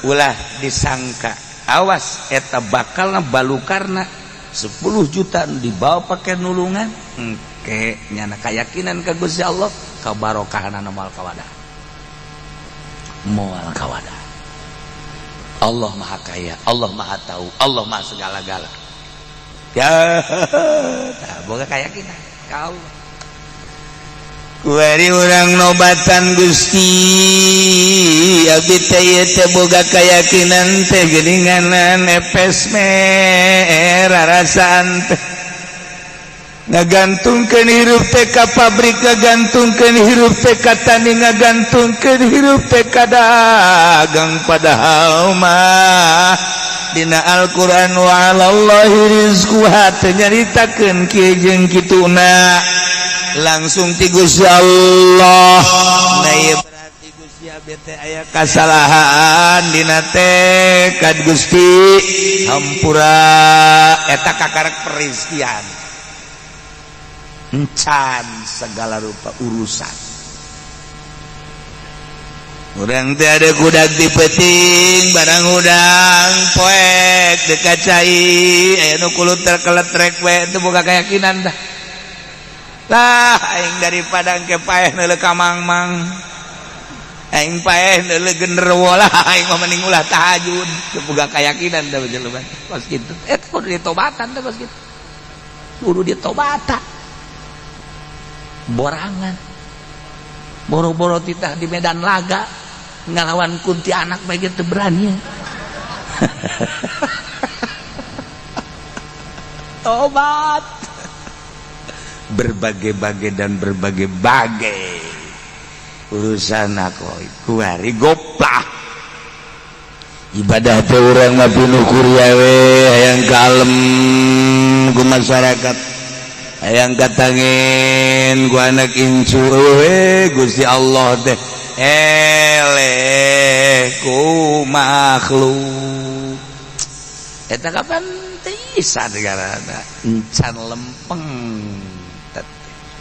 [SPEAKER 4] ulah disangka awas eta bakal balukarna 10 juta dibawa pakai nulungan engke nyana keyakinan ka Gusti Allah kabarokahanana moal kawadah, moal kawadah. Allah Maha Kaya, Allah Maha Tahu, Allah Maha segala-gala. Ya, tah boga keyakinan ka Allah.
[SPEAKER 3] Kuari urang nobatan Gusti abdi teh ieu teh boga keyakinan teh geuninganan epes merah rasaan teh ngagantungkeun hirup teh ka pabrik, ngagantungkeun hirup teh ka tani, ngagantungkeun hirup teh ka dagang, padahal mah dina Al-Qur'an wa 'alallahi rizquha teu nyaritakeun kieu jeung kituna langsung ti Gusti Allah. Nah ieu berarti Gusti abdi teh aya kasalahan dina tekad Gusti hampura eta kakarek perizkian encan segala rupa urusan. Urang teh ada kudak di peting barang udang poek dekat cai aya nu kulut terkeletrek we teu boga keyakinan dah. Lah aing daripada engke paeh neuleuh ka mangmang, aing paeh neuleuh genderuwo lah, aing mah mending ulah tahajud. Teu boga keyakinan dah jelema kos kitu. Eta kudu ditobatan teh kos kitu. Kudu ditobatan. Borangan. Boro-boro titah di medan laga ngalawan kuntianak bae teu berani. Tobat.
[SPEAKER 4] Berbagai-bagai dan berbagai-bagai urusan aku kuari goplah
[SPEAKER 3] ibadah teh urang mah pinuh kuria we hayang kalem ku masyarakat, hayang katangin ku anak incu we Gusti Allah teh eleh ku makhluk
[SPEAKER 4] eta kapan teu negarana encan lempeng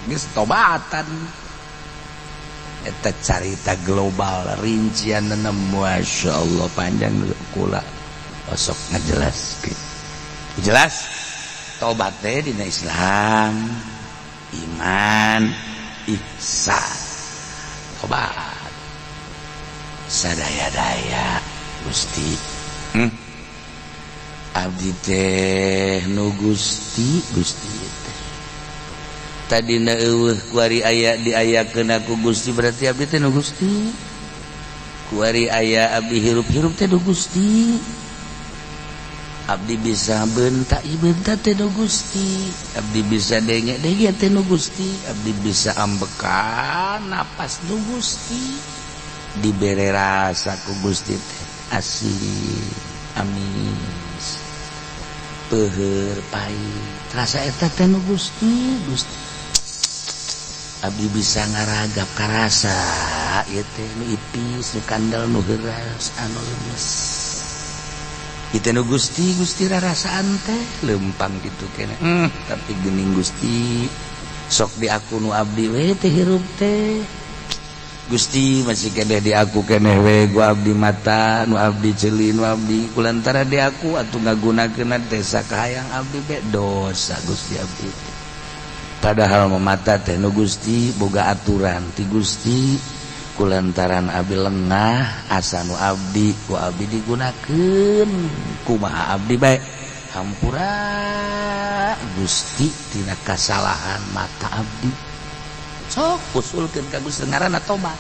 [SPEAKER 4] geus tobatan. Eta carita global rincian Masya Allah panjang kula osok ngajelaskeun jelas tobat teh dina Islam iman ihsan tobat sadaya-daya Gusti. Abdi teh nu Gusti Gusti teh tadina eueuh kuari aya diayakeun ku Gusti berarti abdi teh nu Gusti kuari aya abdi hirup-hirup teh nu Gusti abdi bisa bentak bentak teh nu Gusti abdi bisa denge-denge teh nu Gusti abdi bisa ambekan napas nu Gusti dibere rasa ku Gusti teh asin amis peuheur pahit rasa eta teh nu Gusti Gusti abdi bisa ngaragap karasa ieu teh nu ipis nu kandel nu heuras anu lemes ieu teh nu Gusti Gusti rarasaan teh lempang kitu keneh. Tapi geuning Gusti sok di aku nu abdi we teh hirup teh Gusti masih keneh di aku keneh we ku abdi mata nu abdi ceuli nu abdi kulantara di aku atuh ngagunakeun teh sakahayang abdi be dosa Gusti abdi teh. Padahal memata teh nu Gusti boga aturan ti Gusti kulantaran abdi lengah asa nu abdi ku abdi digunakeun kumaha abdi bae hampura Gusti tina kasalahan mata abdi sok usulkeun ka Gusti ngaranna tobat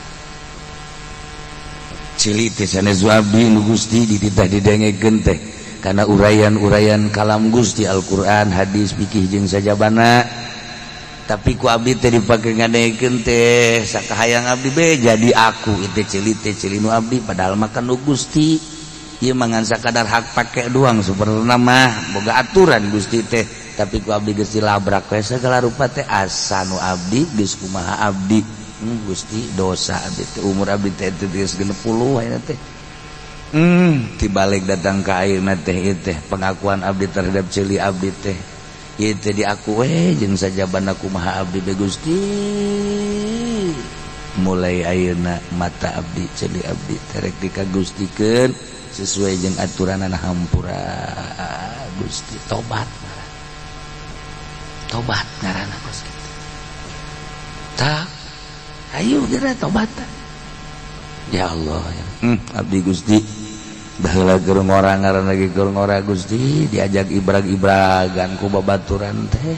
[SPEAKER 3] ceuli teh sanes abdi nu Gusti dititah didengekeun teh
[SPEAKER 4] Karena uraian-uraian kalam Gusti Al-Qur'an, hadis, fikih jeung sajabana. Tapi ku abdi teh dipake ngadekeun teh sakahayang abdi be jadi aku itu ceuli teh ceuli nu abdi padahal mah nu Gusti. Ieu mah ngan sakadar hak pake doang sebenarna mah boga aturan Gusti teh. Tapi ku abdi geus dilabrak we sagala rupa teh asa nu abdi geus kumaha abdi. Gusti dosa abdi teh umur abdi teh geus 60 ayeuna teh. Tibalik datang ka ayeuna teh ieu teh pengakuan abdi terhadap ceuli abdi teh ieu teh diaku we jeung sajabana kumaha abdi be Gusti. Mulai ayeuna mata abdi ceuli abdi terek dikagustikeun sesuai jeung aturanana hampura Gusti. Tobat tobat ngaranna kos kitu. Tah ayo geura tobat. Ya Allah ya. Abdi Gusti baheula keur ngora ngaranna ge keur ngora Gusti diajak ibrag-ibragan ku babaturan teh.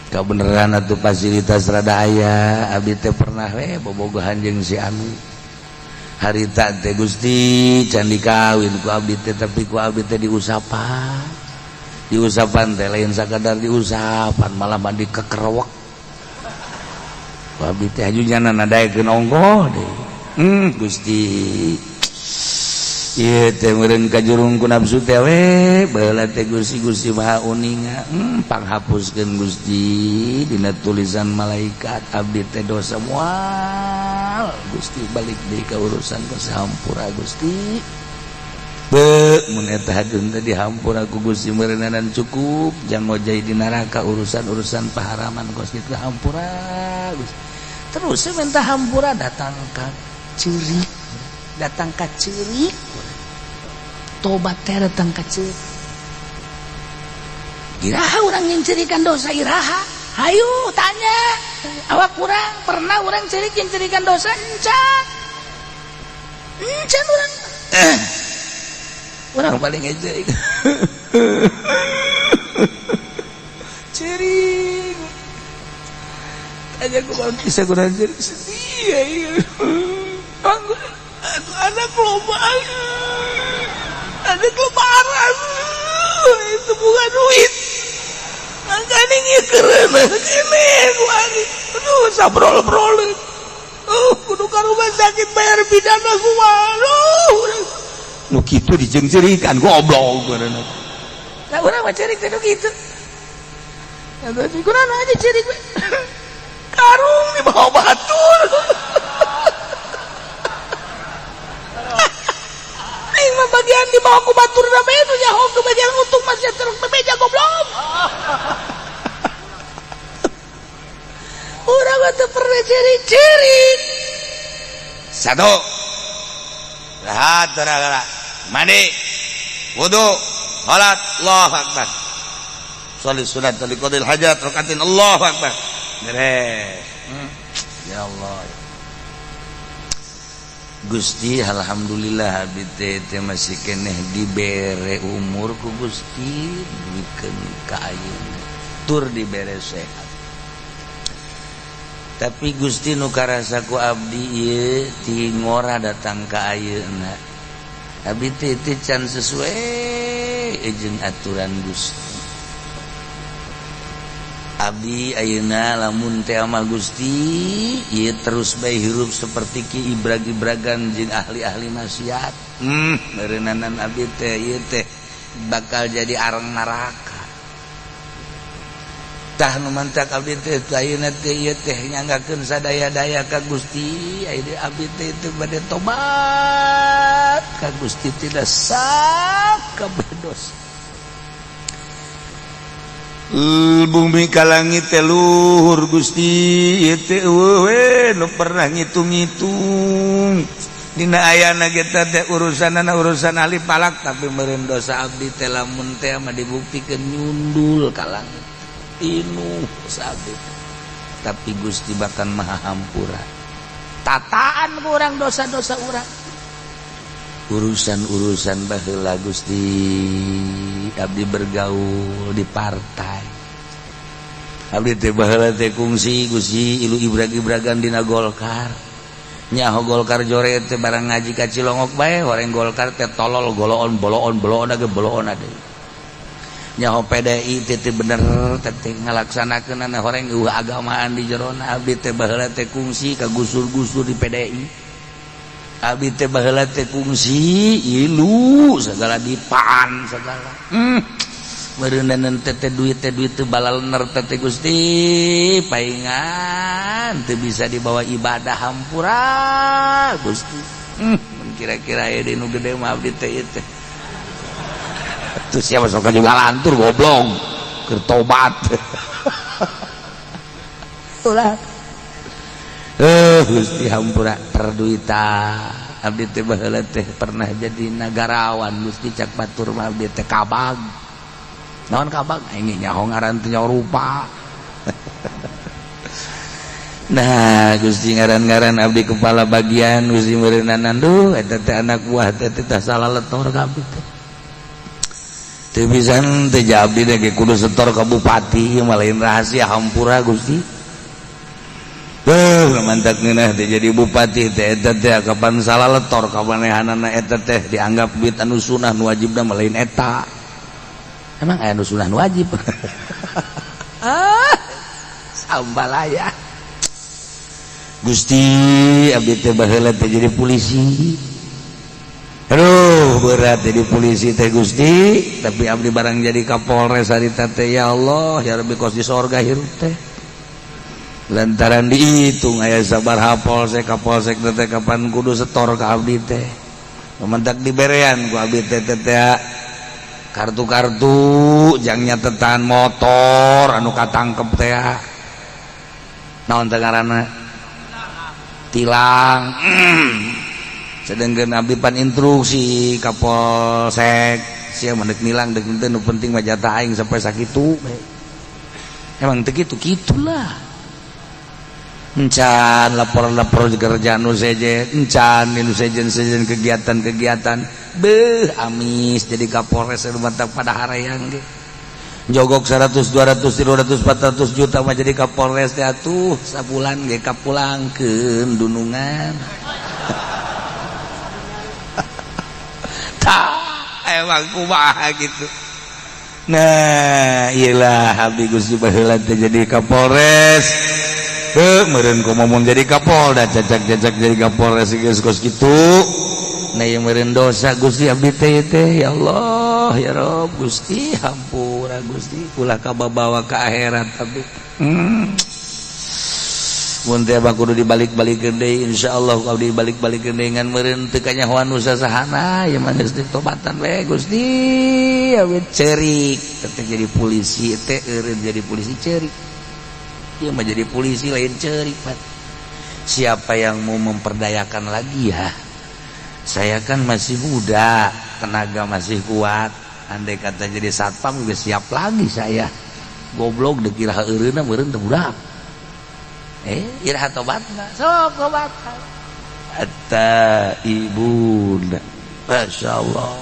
[SPEAKER 4] Kabeneran atuh fasilitas rada aya abdi teh pernah we bobogohan jeung si anu. Harita teh Gusti can dikawin ku abdi teh tapi ku abdi teh diusapan. Diusapan teh lain sakadar diusapan malah mandi kekerewek. Ku abdi teh haju nyana nadaekeun ongkoh deui. Gusti ieu teh meureun kajurung ku nafsu teh we baheula teh Gusti Gusti Maha Uninga panghapuskeun Gusti dina tulisan malaikat abdi teh dosa moal Gusti balik deui ka urusan hampura Gusti. Be mun eta hadeun teh dihampura ku Gusti meureunana cukup jang ngojay di neraka urusan-urusan paharaman kos kitu hampura Gusti. Terus minta hampura datang ka ceurik, datang ka ceurik, tobat teh datang ka ceurik. Iraha urang nyencerikan dosa iraha? Hayu tanya awak urang pernah urang ceurik nyencerikan dosa encan? Encan urang. Urang paling ngecerik. Ceurik. Tanya ku bisa kurang ceurik sedih ya. Aduh, anak loba, anak lebaran itu bukan duit. Makanya ngikeren ini aduh sabrol-brol. Kudu ka rumah sakit bayar pidana kumaha. Nu kitu dijeungceurikan goblok ngaranna. Nah urang mah ceurik teh nu kitu. Eta kunaon aja ceurik we. Karung dibawa batur. Aing mah bagian dibawa ku batur na bae nu nyaho ke bagian untung masih terus bebeja goblok. Urang mah teu pernah ceurik-ceurik.
[SPEAKER 3] Satu. Rahat gara-gara. Mandi. Wudu. Salat. Allahu akbar. Sholli sunat liqadil hajat rakaatin Allahu akbar. Beres. Ya Allah.
[SPEAKER 4] Gusti alhamdulillah abdi teh masih keneh dibere umur ku Gusti dibikeun ka ayeuna tur dibere sehat. Tapi Gusti nu karasa ku abdi ieu ti ngora datang ka ayeuna. Abdi teh can sesuai jeung aturan Gusti. Abdi ayeuna lamun teh ama Gusti ieu terus bae hirup seperti ki ibrag-ibragan jeung ahli-ahli maksiat. Meureunana abdi teh ieu teh bakal jadi arang neraka. Tah nu mantak abdi teh ayeuna teh ieu teh nyanggakeun sadaya-daya ka Gusti. Ayeuna abdi teh teu bade tobat ka Gusti tidak sakabeh dosa.
[SPEAKER 3] Bumi ka langit teh luhur Gusti ieu teh eueuh we nu pernah ngitung-ngitung dina ayana ge teh urusanana urusan ahli palak tapi meureun dosa abdi teh lamun teh mah dibuktikeun nyundul ka langit inu dosa abdi tapi Gusti bahkan maha hampura
[SPEAKER 4] tataan ku urang dosa-dosa urang urusan-urusan baheula Gusti abdi bergaul di partai abdi teh baheula teh kungsi Gusti ilu ibrag-ibragan dina Golkar Nyaho Golkar jore teh barang ngaji ka Cilongok bae, horeng Golkar teh tolol, goloon boloon boloon age boloon ade. Nyaho PDI teh teu bener teh teh ngalaksanakeunana, horeng eueuh agamaan di jerona. Abdi teh baheula teh kungsi kagusur-gusur di PDI. Abdi teh baheula teh kungsi ilu segala dipaan segala. Meureuneunan teh teh duit teh duit teh balalener teh teh Gusti paingan teu bisa dibawa ibadah, hampura Gusti. Mun kira-kira aya deui nu gede mah abdi teh ieu teh. Tuh siapa sok juga lantur goblok keur tobat. Ulah. Gusti hampura perduitan. Abdi teh baheula teh pernah jadi nagarawan Gusti, cak batur mah abdi teh kabag. Naon kabag? Aing nyaho ngaran teh nyaho rupa. Nah Gusti, ngaran-ngaran abdi kepala bagian Gusti meureunanan, duh eta teh anak buah teh teh salah letor ka abdi teh. Teu bisa teh abdi teh ge kudu setor ka bupati, ieu mah lain rahasia, hampura Gusti. Beuh, mantak ngeunah teh jadi bupati teh eta teh kapan salah letor ka manehanana, eta teh dianggap duit anu sunah, nu wajibna mah lain eta. Emang aya nu sunah nu wajib? Ah, sambalaya. Gusti, abdi teh baheula teh jadi polisi. Aduh, berat jadi polisi teh Gusti, tapi abdi barang jadi Kapolres harita teh, ya Allah, ya Rabbi, kos di sorga hirup teh. Lantaran dihitung aya sabaraha polsek, kapolsek teh kapan kudu setor ka abdi teh. Mentak diberean ku abdi teh teh teh kartu-kartu jang nyatetan motor anu katangkep teh. Naon teh ngaranna? Tilang. Sedangkan abdi pan instruksi Kapolsek, sia mah deuk nilang deuk henteu, nu penting mah jatah aing sampai sakitu. Emang teu kitu kitulah. Encan lapor-lapor kerjaan nu sejen, encan nu sejen-sejen kegiatan-kegiatan. Beuh, amis jadi Kapolres mantap pada harayang ge. Jogok 100, 200, 300, 400 juta mah jadi Kapolres teh atuh sabulan ge kapulangkeun dunungan. Tah, emang kumaha gitu. Nah, iyalah abdi Gusti baheula teh jadi Kapolres. Heuh, meureun komo mun jadi Kapolda, cacak-cacak jadi Kapolres geus kos kitu. Nah, ieu meureun dosa Gusti abdi teh teh, ya Allah, ya Rob, Gusti hampura Gusti, ulah kababawa ka akhirat abdi. Mun teh mah kudu dibalik-balikeun deui, insyaallah abdi dibalik-balikeun deui, ngan meureun teu kanyahoan nu sasahana, ieu mah geus ditobatan we Gusti. Abdi ceurik teh jadi polisi teh, eureun jadi polisi ceurik. Ieu mah jadi polisi lain ceurik, Pak. Siapa yang mau memperdayakan lagi ya? Saya kan masih muda, tenaga masih kuat. Andai kata jadi satpam juga siap lagi saya. Goblok dikira eureunna meureun teu budak. Iraha tobatna? Sok tobat. Atta ibuna. Masya Allah.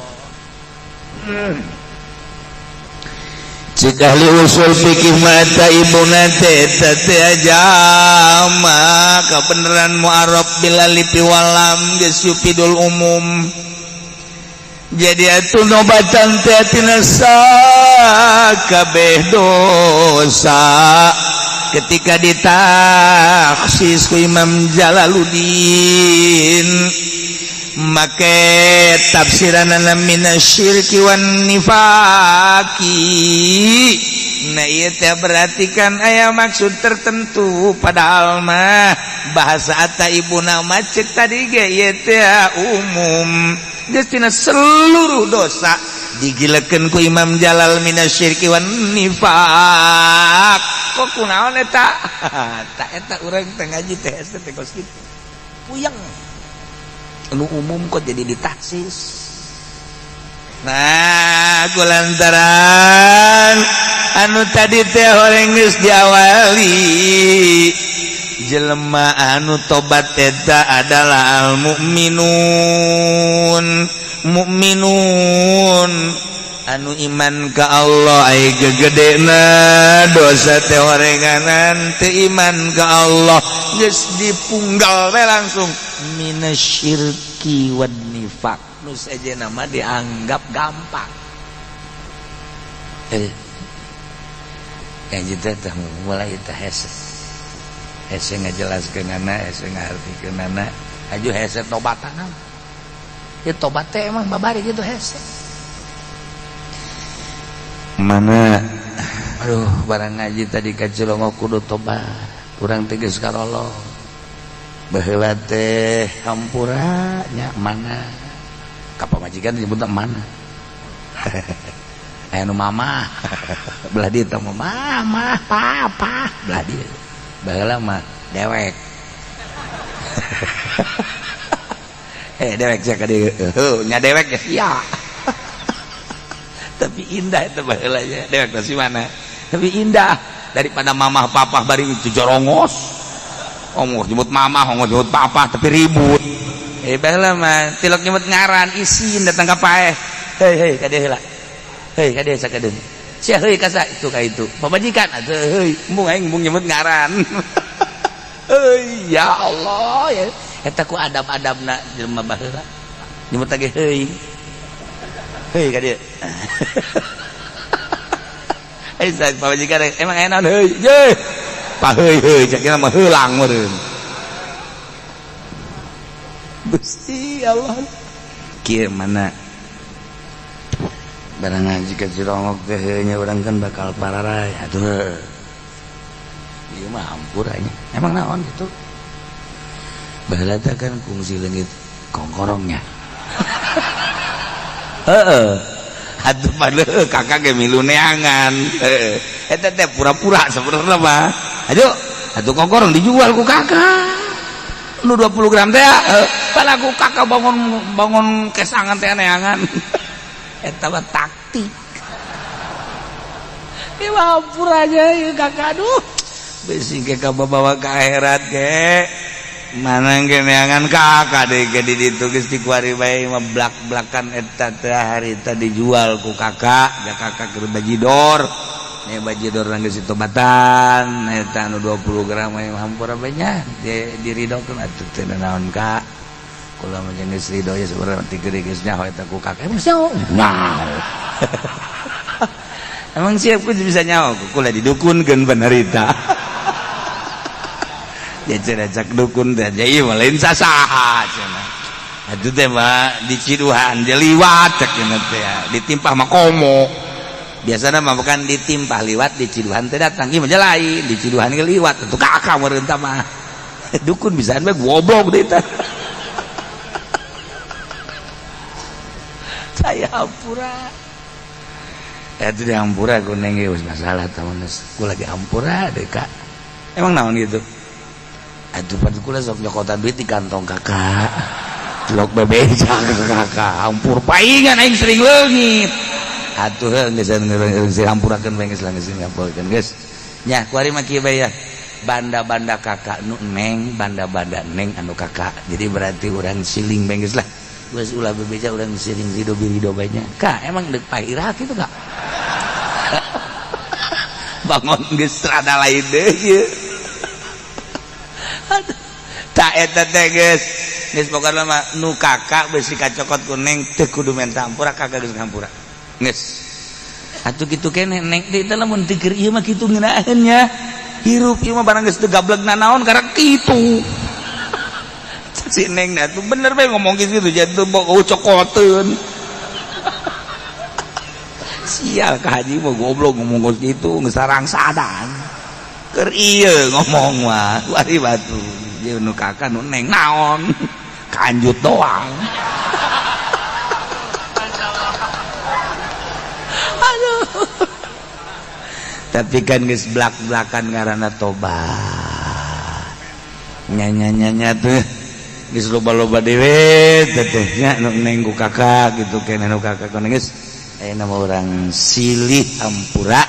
[SPEAKER 4] Cik ahli usul fikih mata ibuna teh eta teh jama kabeneran mu'arab bil alif wal lam geus yufidul umum. Jadi atuh nobatan teh tina sakabeh dosa ketika ditaksis ku Imam Jalaluddin make tafsiranana minasyirki wan nifaqi. Nah, ieu teh berarti kan aya maksud tertentu, padahal mah bahasa ata ibuna mah cek tadi ge ieu teh umum, geus tina seluruh dosa digilekeun ku Imam Jalal minasyirki wan nifaq. Kok kunaon eta? Tak eta urang teh ngaji teh teh kos kitu puyeng, anu umum kok jadi ditaksis. Nah, kulantaran anu tadi teh horeng geus diawali jelema anu tobat eta adalah al mukminun, mukminun
[SPEAKER 3] Anu iman ka Allah ai gegedena dosa teh orenganan teu iman ka Allah geus dipunggal we langsung minasyirki wan nifaq. Nu sejenna mah dianggap gampang. Yang kita teh mulai teh hese. Hese ngajelaskeunana, hese ngaartikeunana, aju hese tobatana. Ya tobat teh emang babari gitu hese. Mana aduh barang ngaji tadi ka Cilongok kudu tobat. Urang teh geus karolong. Baheula teh hampura nya mana. Ka pamajikan disebutna mana. Aya nu mama belah dieu teh mama papa belah dieu baheula mah dewek. Dewek sia ka dieu heuh nya dewek geus sia. Tapi indah eta baheula nya dewek teh si mana tapi indah daripada mamah papa bari jorongos ongos nyebut mamah ongos nyebut papa tapi ribut. Baheula mah tilok nyebut ngaran isin datang ka paeh hei hei ka dieu heula. Hei ka dieu sakadeun. Sia heuy ka sa itu ka itu. Pamajikan atuh heuy, embung aing embung nyebut ngaran. Heuy ya Allah ya. Eta ku adab-adabna jelema baheula. Nyebut lagi heuy. Heuy ka dieu. Eh sa pamajikan emang aya naon heuy. Ye. Pa heuy heuy cek mah heulang meureun. Gusti Allah. Kieu mana barang ngaji ke Cilongok teh nya urang kan bakal pararay atuh. Ieu mah hampura nya. Emang naon kitu? Baheula teh kan kungsi leungit kongkorongnya. Heeh. Atuh padahal kakak ge milu neangan. Heeh. Eta teh pura-pura sebenarnya mah. Ayo, atuh kongkorong dijual ku kakak. Nu 20 gram teh padahal ku kakak bangun kesangan teh neangan. Eta mah taktik. Ieu mah hampura aja ieu kakak aduh. Bisi ge kabawa ka akhirat ge. Mana ge neangan kakak deui ge di ditu geus dikuari bae mah blak-blakan eta teh harita dijual ku kakak, da kakak keur bajidor. Nya bajidor geus ditobatan eta anu 20 gram mah hampura bae nya diridokeun atuh teu naon kak. Kula mah geus ridho ya sebenarnya ti geuring geus nyaho eta ku kakak. Emang nyaho? Nyaho. Emang siap ku bisa nyaho? Kula didukunkeun penderita. Ya cenah cak dukun teh ieu mah lain sasaha cenah. Atuh teh mah diciduhan je liwat cek cenah teh ditimpah mah komo. Biasana mah bukan ditimpah liwat diciduhan teh datang ieu mah lain diciduhan ge liwat atuh kakak meureun tah mah. Dukun bisaan bae goblok deui teh. Saya hampura. Itu di hampura kuning geus masalah tahun geus. Gua lagi hampura deh kak. Emang naon gitu? Aduh padu kula sok nyokotan duit di kantong kakak. Celok bebeja ke kakak. Hampur paingan aing sering leungit. Atuh heuh geus geus hampurakeun bae geus lah geus ngampurkeun geus. Nya kuari mah kieu bae ya. Banda-banda kakak nu neng, banda-banda neng anu kakak. Jadi berarti urang siling bae geus lah. Geus ulah bebeja urang siling ridho birido bae nya. Kak, emang deuk pairah kitu kak? Bangun geus rada lain deui ieu. Aduh. Tak eta teh geus. Geus pokona mah nu kakak beusi kacokot ku neng teu kudu menta hampura kakak geus ngampura. Geus. Atuh kitu keneh neng teh lamun teu keur ieu mah kitu ngeunaheun nya. Hirup ieu mah barang geus teu gableg nanaon karek kitu. Si neng nah tuh bener bae ngomong gitu jangan bau cokoteun. Sial ka haji mah goblok ngomong gitu ngesarang sadan. Keur ieu ngomong mah wari batu. Ieu nu kakak nu neng naon? Kanjut doang. Aduh. Tapi kan geus blak-blakan ngaranna tobat. Nya-nya-nya tuh geus loba-loba dewe teteh nya nu neng ku kakak gitu keneh nu kakak ku geus ayeuna mah urang silih hampura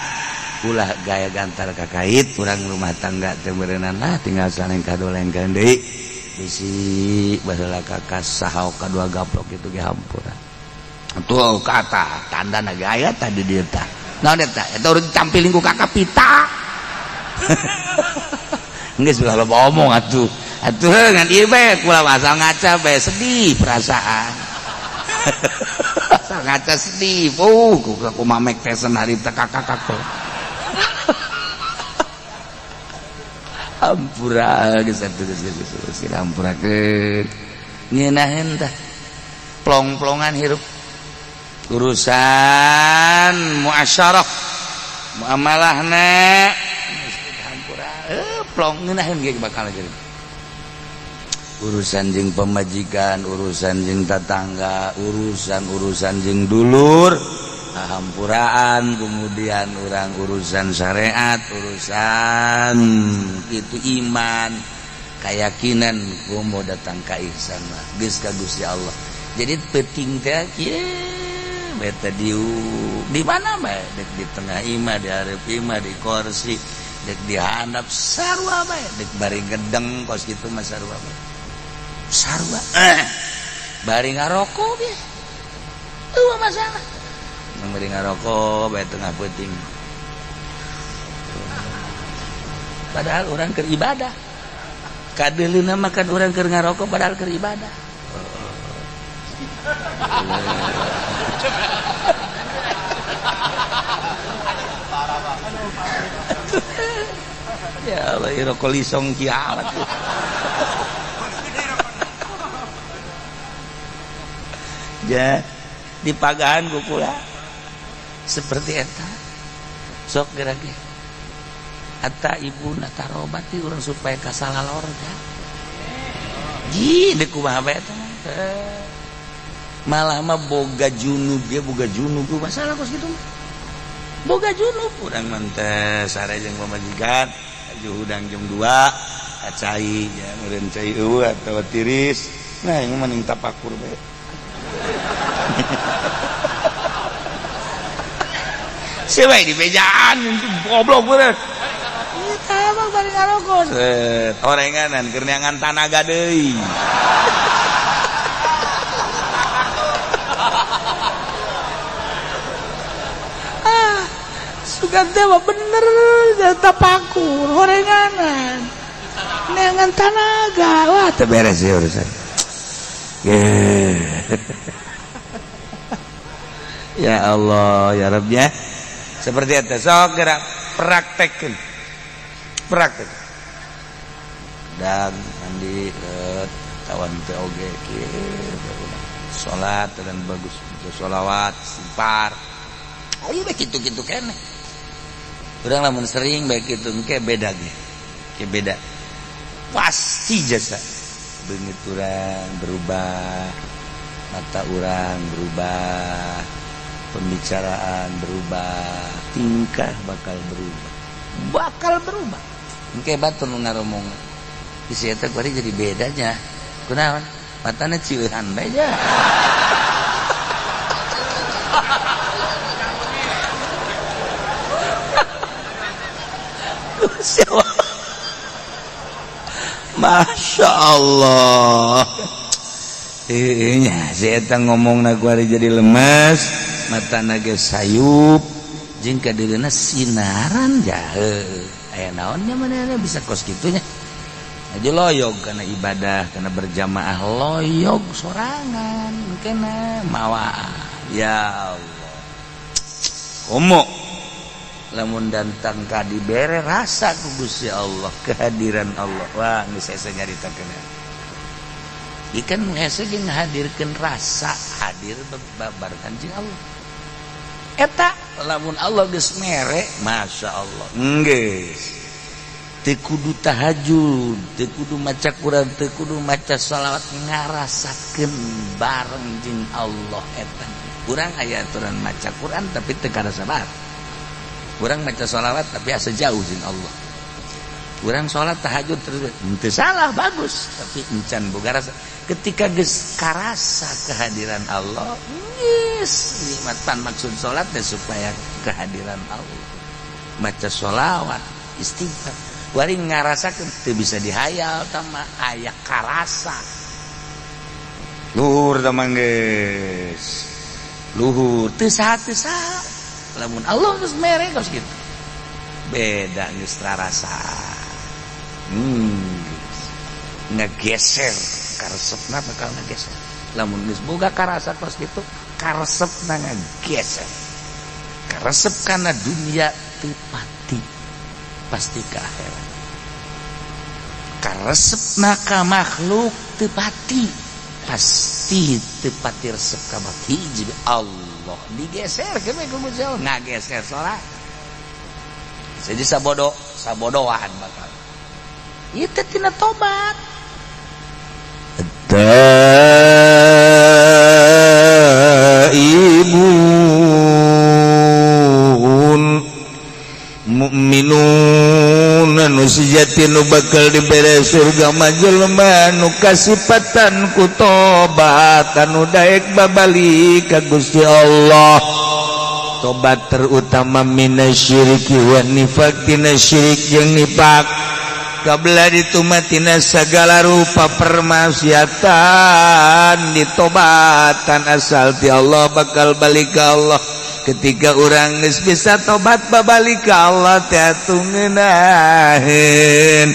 [SPEAKER 3] ulah gaya gantar kakait urang rumah tangga teh beureunan lah tinggal saleng kadolengkeun deui bisi baheula kakak saha kadua gaplok kitu ge hampura.
[SPEAKER 4] Tuh kata tanda naga aya tadi dia tah. Naon eta? Eta urang tampilin ku kakak pita. Geus ulah loba omong atuh. Atuh ngan ieu bae kula asal ngaca bae sedih perasaan. Asal ngaca sedih. Ku mamek tesen harita kakak kakak. Ampura geus atuh geus geus ampurakeun. Ngeunaheun tah. Plong-plongan hirup. Urusan muasyarah muamalahna hampura plong ngeunaheun ge bakal jadi. Urusan jeung pamajikan, urusan jeung tatangga, urusan-urusan jeung dulur, hampuraan, kemudian orang urusan syariat, urusan itu iman, keyakinan komo datang ka ihsan mah geus ka Gusti Allah. Jadi penting teh kieu beta di mana bae, dek di tengah imah, di hareup imah, di kursi, dek di handap sarua bae, dek bari gedeng kos kitu mah sarua bae. Sarua bari ngarokok ge eueuh masalah. Bari ngarokok bae tengah peuting. Padahal urang keur ibadah. Kadeuleuna mah kan urang keur ngarokok padahal keur ibadah. Ya Allah, rokok lisong kiamat. Ja, dipagahan ku kula. Seperti eta. Sok geura ge. Hatta ibu na tarobati urang supaya kasalah lorga. Ji deuk kumaha bae eta. Malah mah boga junub ge boga junub masalah kos kitu. Boga junub urang mah teh sare jeung pamajikan, aju hudang jam 2, acai ya meureun cai eueuh atawa tiris. Nah, ieu mah mending tapakur bae. Sia bae di bejaan goblok bener. Eta mah bari ngarokok. Orenganan keur neangan tanaga deui. Sugan teh mah bener tapakur horenganan neangan tanaga. Wah teu beres ya urusan. Ya Allah ya Rabb ya. Seperti eta sok gerak praktekkeun. Praktek. Dan mandi tawan teh oge kieu salat dan bagus sholawat istighfar. Ayo bae kitu-kitu keneh. Urang lamun sering bae kitu engke beda ge. Ke beda. Pasti jasa. Beungit urang berubah, mata urang berubah, pembicaraan berubah, tingkah bakal berubah. Bakal berubah. Engke batur nu ngaromong. Bisi eta kuari jadi bedanya. Kunaon? Matana cieuhan bae nya. Masya Allah. Nya si eta ngomongna kuari jadi lemes, matana ge sayup, jeung kadeuleuna sinaran jahe. Aya naon nya manehna bisa kos kitu nya. Aja loyog kana ibadah, kana berjamaah loyog sorangan kena mawa. Ya Allah. Komo lamun datang ka dibere rasa ku Gusti Allah, kehadiran Allah. Wah, geus hese nyaritakeun. Ikan hese jeung ngahadirkeun rasa hadir babarengan jeung Allah. Eta lamun Allah geus mere, Masya Allah. Geus. Teu kudu tahajud, teu kudu maca Quran, teu kudu maca shalawat, ngarasakeun bareng jeung Allah eta. Urang aya aturan maca Quran tapi teu karasa bareng. Urang maca sholawat tapi asa jauh jeung Allah. Urang sholat tahajud terus teu salah bagus tapi encan boga rasa. Ketika geus karasa kehadiran Allah, geus nikmatan maksud sholat teh supaya kehadiran Allah. Maca sholawat, istighfar. Wari ngarasakeun teu bisa dihayal tama aya karasa.
[SPEAKER 1] Luhur tah mah geus.
[SPEAKER 4] Luhur teu saha teu saha, lamun Allah geus mere kos kitu beda, geus rarasa. Ngegeser karesepna, bakal ngegeser lamun geus boga karasa kos kitu, karesepna ngegeser, karesep kana dunia teu pati, pasti ke akhirat. Karesepna ka makhluk teu pati, pasti teu pati resep ka hiji Allah, digeser ke ku Gusti Allah, ngageser sorak jadi sabodo sabodoan bakal itu tina tobat.
[SPEAKER 3] Taibun mukminun nu sejati nu bakal dibere surga mah jelema nu kasipatan ku tobat, anu daek babalik ka Gusti Allah. Tobat terutama minasyiriki wa nifaq, tina syirik jeung nifak. Kabla ditumatina segala rupa permaksiatan ditobatan, asal ti Allah bakal balik ke Allah. Ketika orang geus bisa tobat babalik ke Allah teh atuh ngeunaheun,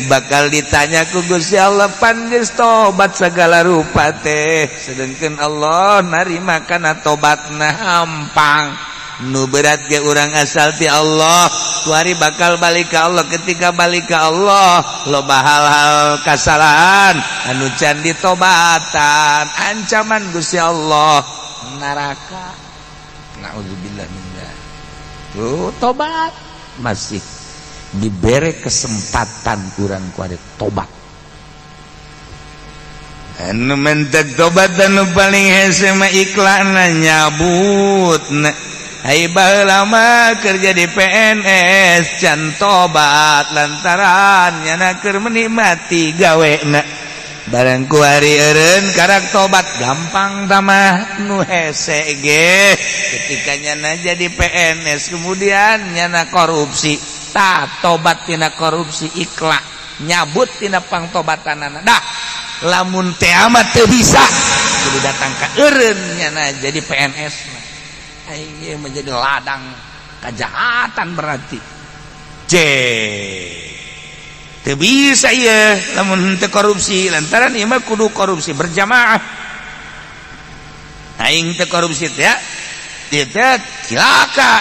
[SPEAKER 3] bakal ditanya ku Gusti Allah, pan geus tobat segala rupa teh, sedangkan Allah narima kana tobatna. Hampang nu berat ge urang asal ti Allah kuari bakal balik ke Allah. Ketika balik ke Allah, loba hal-hal kasalahan anu can ditobatan, ancaman Gusti Allah neraka, naudzubillah min. Tuh, tobat masih diberi kesempatan kurang kuari tobat.
[SPEAKER 1] Anu mentek tobat anu paling hese mah iklanna nyabut. Hai, baheula mah kerja di PNS can tobat lantaran nyana keur menikmati gawena. Barang kuari eureun karak tobat gampang. Tamah nu hese ge ketika nyana jadi PNS kemudian nyana korupsi, tah tobat tina korupsi, ikhlas nyabut tina pangtobatanana. Dah lamun teh amat teu bisa kudu datang ka eureun nyana jadi PNS mah. Ai menjadi ladang kejahatan berarti. C teu bisa ieu lamun henteu korupsi, lantaran ieu mah kudu korupsi berjamaah. Aing teu korupsi teh ieu teh cilaka,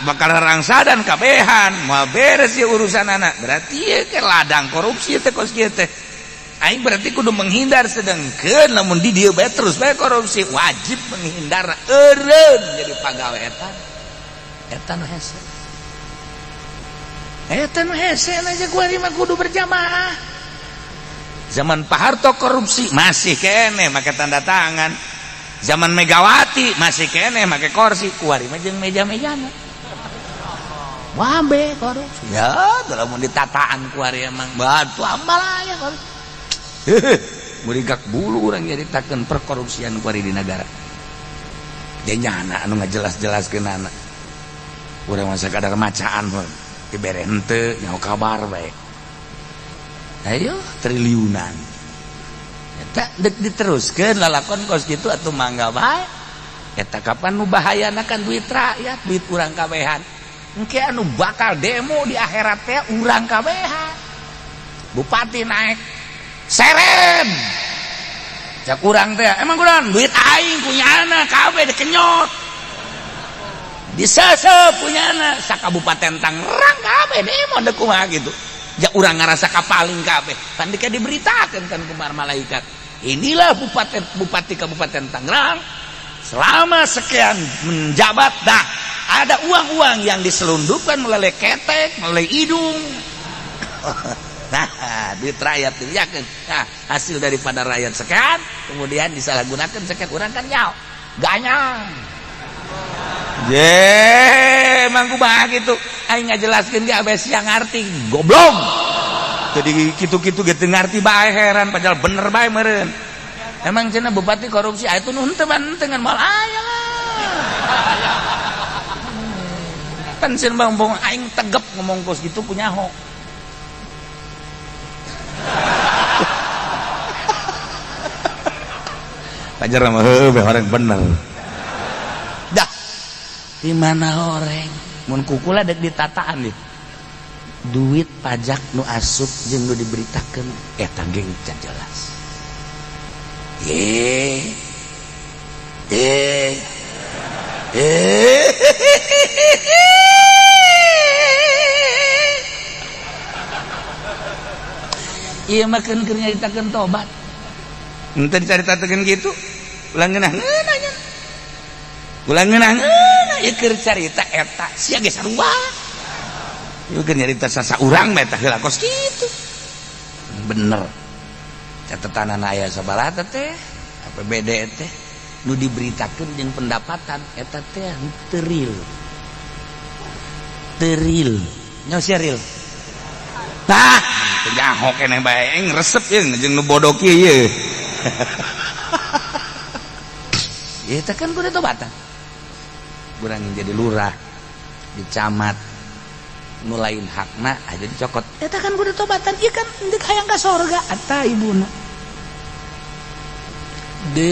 [SPEAKER 1] bakal rangsadan kabehan, moal beres ieu urusan anak. Berarti ieu ke ladang korupsi teh kos kieu teh. Aing berarti kudu menghindar, sedangkan lamun di dieu bae terus bae korupsi, wajib menghindar eureun jadi pagawe eta. Eta nu hese, eta nu hese aja kuari mah kudu berjamaah.
[SPEAKER 4] Zaman Pak Harto korupsi masih kene make tanda tangan, zaman Megawati masih kene make kursi, kuari mah jeung meja-mejana wabe korupsi. Ya lamun ditataan kuari emang batu ambalaya korupsi. Murigak bulu urang nyaritakeun perkorupsian kuari di negara. Dia nyana anu ngajelas-jelaskeun anak urang masa kadar macaan pun dibere henteu nyaho kabar bae. Ayo, triliunan eta dek diteruskeun lalakon kos kitu atuh mangga bae. Eta kapan nu bahayana kan duit rakyat, duit urang kabehan. Engke anu bakal demo di akhirat teh urang kabehan. Bupati naik seren cak urang teh, emang kurang duit aing punya anak kabeh dikenyot, disesep punya anak sa Kabupaten Tangerang kabeh demo dek kumaha gitu. Ja urang ngarasa kapaling kabeh pan dika diberitakeun kan ku malaikat, inilah bupati bupati Kabupaten Tangerang selama sekian menjabat, dah ada uang-uang yang diselundupkan melalui ketek, melalui hidung. Nah, duit rakyat dibiarkan. Nah, hasil daripada rakyat sekian, kemudian disalahgunakan sekian, orang kan nyaw, ganyang. Je, emang kumaha gitu. Aing ngajelaskeun ge abes yang ngarti, goblok. Jadi kitu-kitu ge teu ngarti bae, heran padahal bener bae meureun. Emang cenah bupati korupsi, ah itu nu henteu mah henteu ngan moal aya lah. Pan cenah bang bong aing tegep ngomong kos gitu punya ho.
[SPEAKER 1] Pajar mah heueuh orang bener.
[SPEAKER 4] Di mana horeng mun kukula dek ditataan nih duit pajak nu asup jeung nu diberitakeun eta ge can jelas. Eh eh eh, iya mah keur nyaritakeun tobat.
[SPEAKER 1] Henteu dicaritakeun kitu. Ulah ngeunah-ngeunah nya. Ulah ngeunah-ngeunah ieu keur carita eta sia ge sarua. Ieu keur nyarita sasaurang mah eta heula kos kitu.
[SPEAKER 4] Bener. Catetanana aya sabaraha teh APBD teh nu diberitakeun jeung pendapatan eta teh teu real. Teu real. Nya sia real.
[SPEAKER 1] Tah, teu nyaho keneh bae aing resep jeung jeung nu bodoh kieu ye.
[SPEAKER 4] Eta kan kudu tobatan. Urang jadi lurah, di camat, nu lain hakna aja dicokot. Eta kan kudu tobatan, ieu kan deuk hayang ka sorga eta ibuna.
[SPEAKER 1] Deres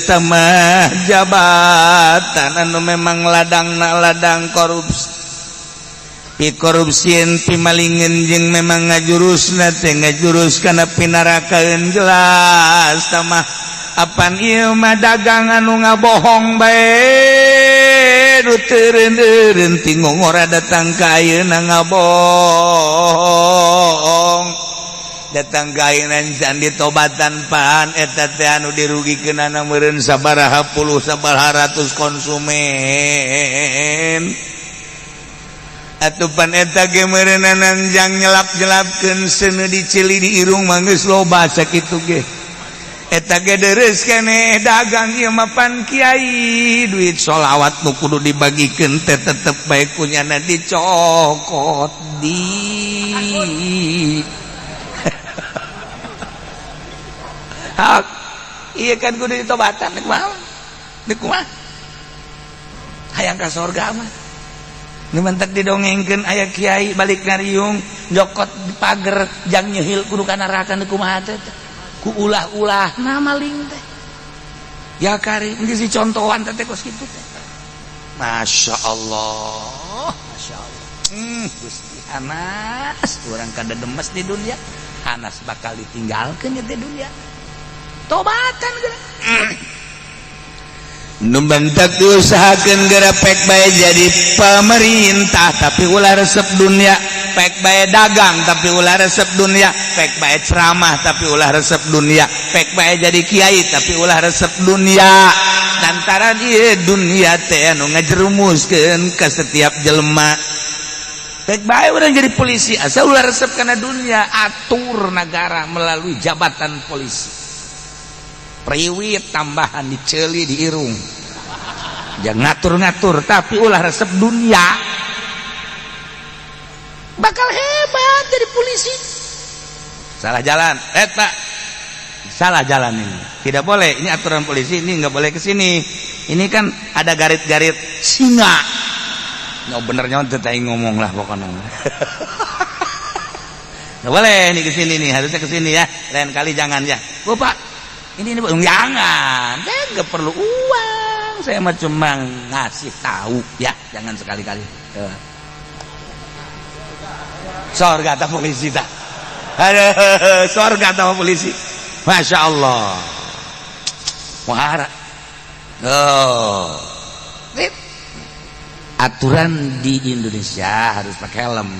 [SPEAKER 1] tamah jabatan anu memang ladangna ladang korupsi. Pi korupsieun pi malingeun jeung memang ngajurusna teh ngajurus kana pinarakaeun jelas tamah apan ieu mah dagang anu ngabohong bae nu teu eureun-eureun ti ngongora datang ka ayeuna ngabohong datang ka ayeuna can ditobatan pan eta teh anu dirugikeunana meureun sabaraha puluh sabaraha ratus konsumen. Atupan eta ge meureunana jang nyelap-nyelapkeun seuneu dicili di irung mah geus loba sakitu ge. Eta ge deres keneh dagang ieu mah pan kiai duit sholawat nu kudu dibagikeun teh tetep bae kunyana dicokot di hak. Ieu kan kudu ditobatan deuk mah. Deuk mah hayang ka sorga mah. Nu mentek didongengkeun aya kiai balik ngariung nyokot di pager jang nyehil kudu ka neraka nu kumaha teh ku ulah-ulah na maling teh. Ya kari geus dicontohan teh kos kitu teh. Masya Allah, Masya Allah. Gusti Hanas urang kada demes di dunia. Hanas bakal ditinggalkeun di dunia. Tobatan geura. Nu bentak diusahakeun geura pek bae jadi pemerintah tapi ulah resep dunia, pek bae dagang tapi ulah resep dunia, pek bae ceramah tapi ulah resep dunia, pek bae jadi kiai tapi ulah resep dunia. Lantaran ieu dunia teh anu ngajerumuskeun ka setiap jelema. Pek bae urang jadi polisi asal ulah resep kana dunia, atur negara melalui jabatan polisi. Priwit tambahan diceli di irung jangan ngatur-ngatur tapi ulah resep dunia
[SPEAKER 4] bakal hebat jadi polisi.
[SPEAKER 1] Salah jalan, Pak, salah jalan ini tidak boleh, ini aturan polisi ini nggak boleh ke sini, ini kan ada garit-garit singa. Nggak benernya teteh ngomong lah pokoknya. Nggak boleh ini ke sini nih, harusnya ke sini ya, lain kali jangan ya. Oh Pak, ini jangan, saya nggak perlu uang, saya mah cuma ngasih tahu ya, jangan sekali-kali. Sorga atau polisi tak? Aduh, sorga atau polisi? Masya Allah, muhara. Oh,
[SPEAKER 4] aturan di Indonesia harus pakai helm.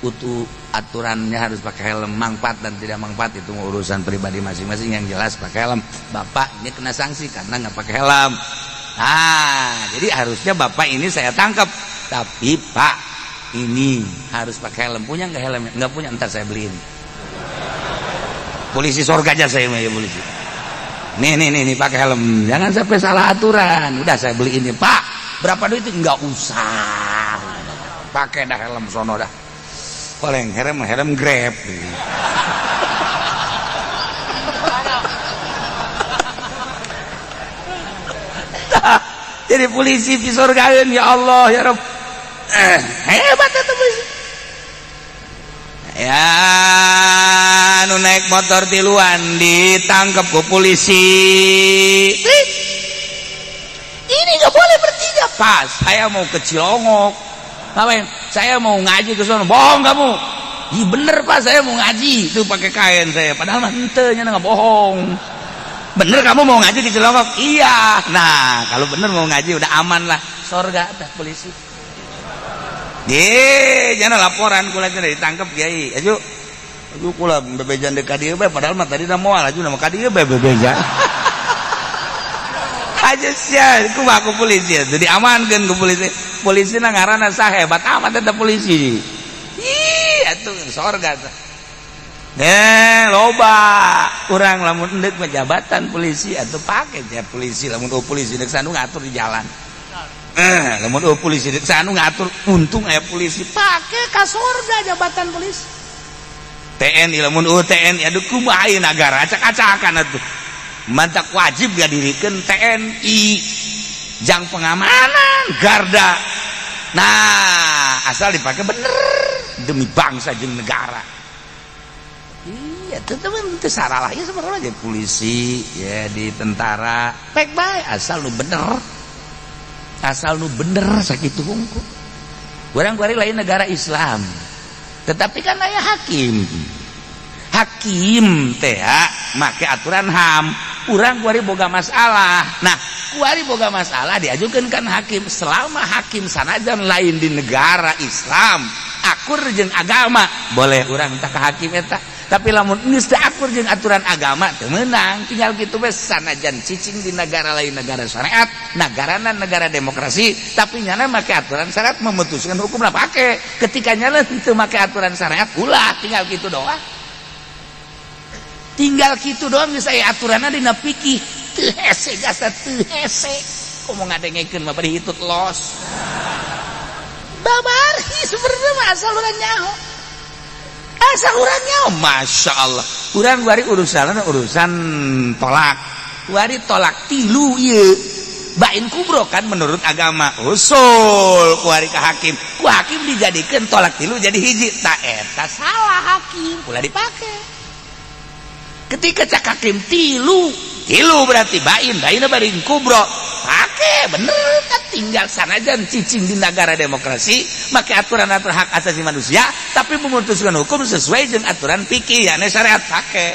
[SPEAKER 4] Utuh aturannya harus pakai helm, manfaat dan tidak manfaat itu urusan pribadi masing-masing. Yang jelas pakai helm. Bapak ini kena sanksi karena nggak pakai helm. Nah, jadi harusnya bapak ini saya tangkap. Tapi Pak, ini harus pakai helm. Punya nggak helmnya? Nggak punya, ntar saya beliin.
[SPEAKER 1] Polisi sorga aja saya ya polisi. Nih nih nih, nih pakai helm. Jangan sampai salah aturan. Udah saya beliin nih Pak. Berapa duit itu? Nggak usah. Pakai dah helm sono dah. Oleng helm helm Grab. Jadi polisi di surgaeun ya Allah ya Rabb. Hebat itu polisi. Ya nu naik motor tiluan ditangkap ku polisi. Pak, saya mau ke Cilongok. Ngapain? Saya mau ngaji ke sana. Bohong kamu. Iya bener, Pak, saya mau ngaji. Itu pakai kain saya. Padahal mah henteu nya, nggak bohong. Bener kamu mau ngaji di Cilongok? Iya. Nah, kalau bener mau ngaji udah aman lah. Sorga teh polisi. Ye, jangan laporan kula cenah ditangkap kiai. Aju. Aju kula bebejan deuk ka dieu bae, padahal mah tadi moal aju nama ka dieu bae bebeja. Aja sia, kumaha ku polisi atuh diamankeun ku polisi. Polisi na ngaranna sah, hebat amat eta polisi. Ih, atuh sorga teh. Eh, loba urang lamun endek mah jabatan polisi atau pakai ya polisi, lamun oh polisi dek sanu ngatur di jalan. Eh, lamun oh polisi dek sanu ngatur, untung aya polisi, pakai ka sorga jabatan polisi. TNI, lamun oh TNI, aduh, kumaha ieu nagara acak-acakan atuh. Mantak wajib ngadirikeun TNI jang pengamanan garda. Nah, asal dipakai bener demi bangsa jeung negara. Iya, tetep itu salah ya sebenarnya, jadi polisi ya, di tentara pek bae asal nu bener. Asal nu bener sakitu hungkul. Urang kuari lain negara Islam. Tetapi kan aya hakim. Hakim teh make aturan HAM. Urang kuari boga masalah. Nah, kuari boga masalah diajukan kan hakim. Selama hakim sanajan lain di negara Islam, akur jeung agama, boleh urang minta ke hakim eta. Tapi lamun geus teu akur jeung aturan agama, teu meunang. Tinggal kitu we, sanajan cicing di negara lain negara syariat, negarana negara demokrasi, tapi nyana make aturan syariat memutuskan hukum lah pake. Ketika nyana teu make aturan syariat, ulah, tinggal kitu doang. Tinggal kitu doang, geus aya aturanna dina fikih. Teu hese jasa, teu hese. Komo ngadengekeun mah bari hitut los. Babari sebenarnya mah asal urang nyaho. Asal urang nyaho, Masya Allah. Urang bari urusan urusan tolak. Wari tolak tilu ieu. Bain kubro kan menurut agama usul kuari ke hakim. Ku hakim dijadikan tolak tilu jadi hiji. Tak eta salah hakim, ulah dipake. Ketika cak hakim tilu, tilu berarti bain, bain bain kubro. Pake bener kan, tinggal sanajan cicing di negara demokrasi make aturan-aturan hak asasi manusia, tapi memutuskan hukum sesuai dengan aturan fikih ya syariat, pake.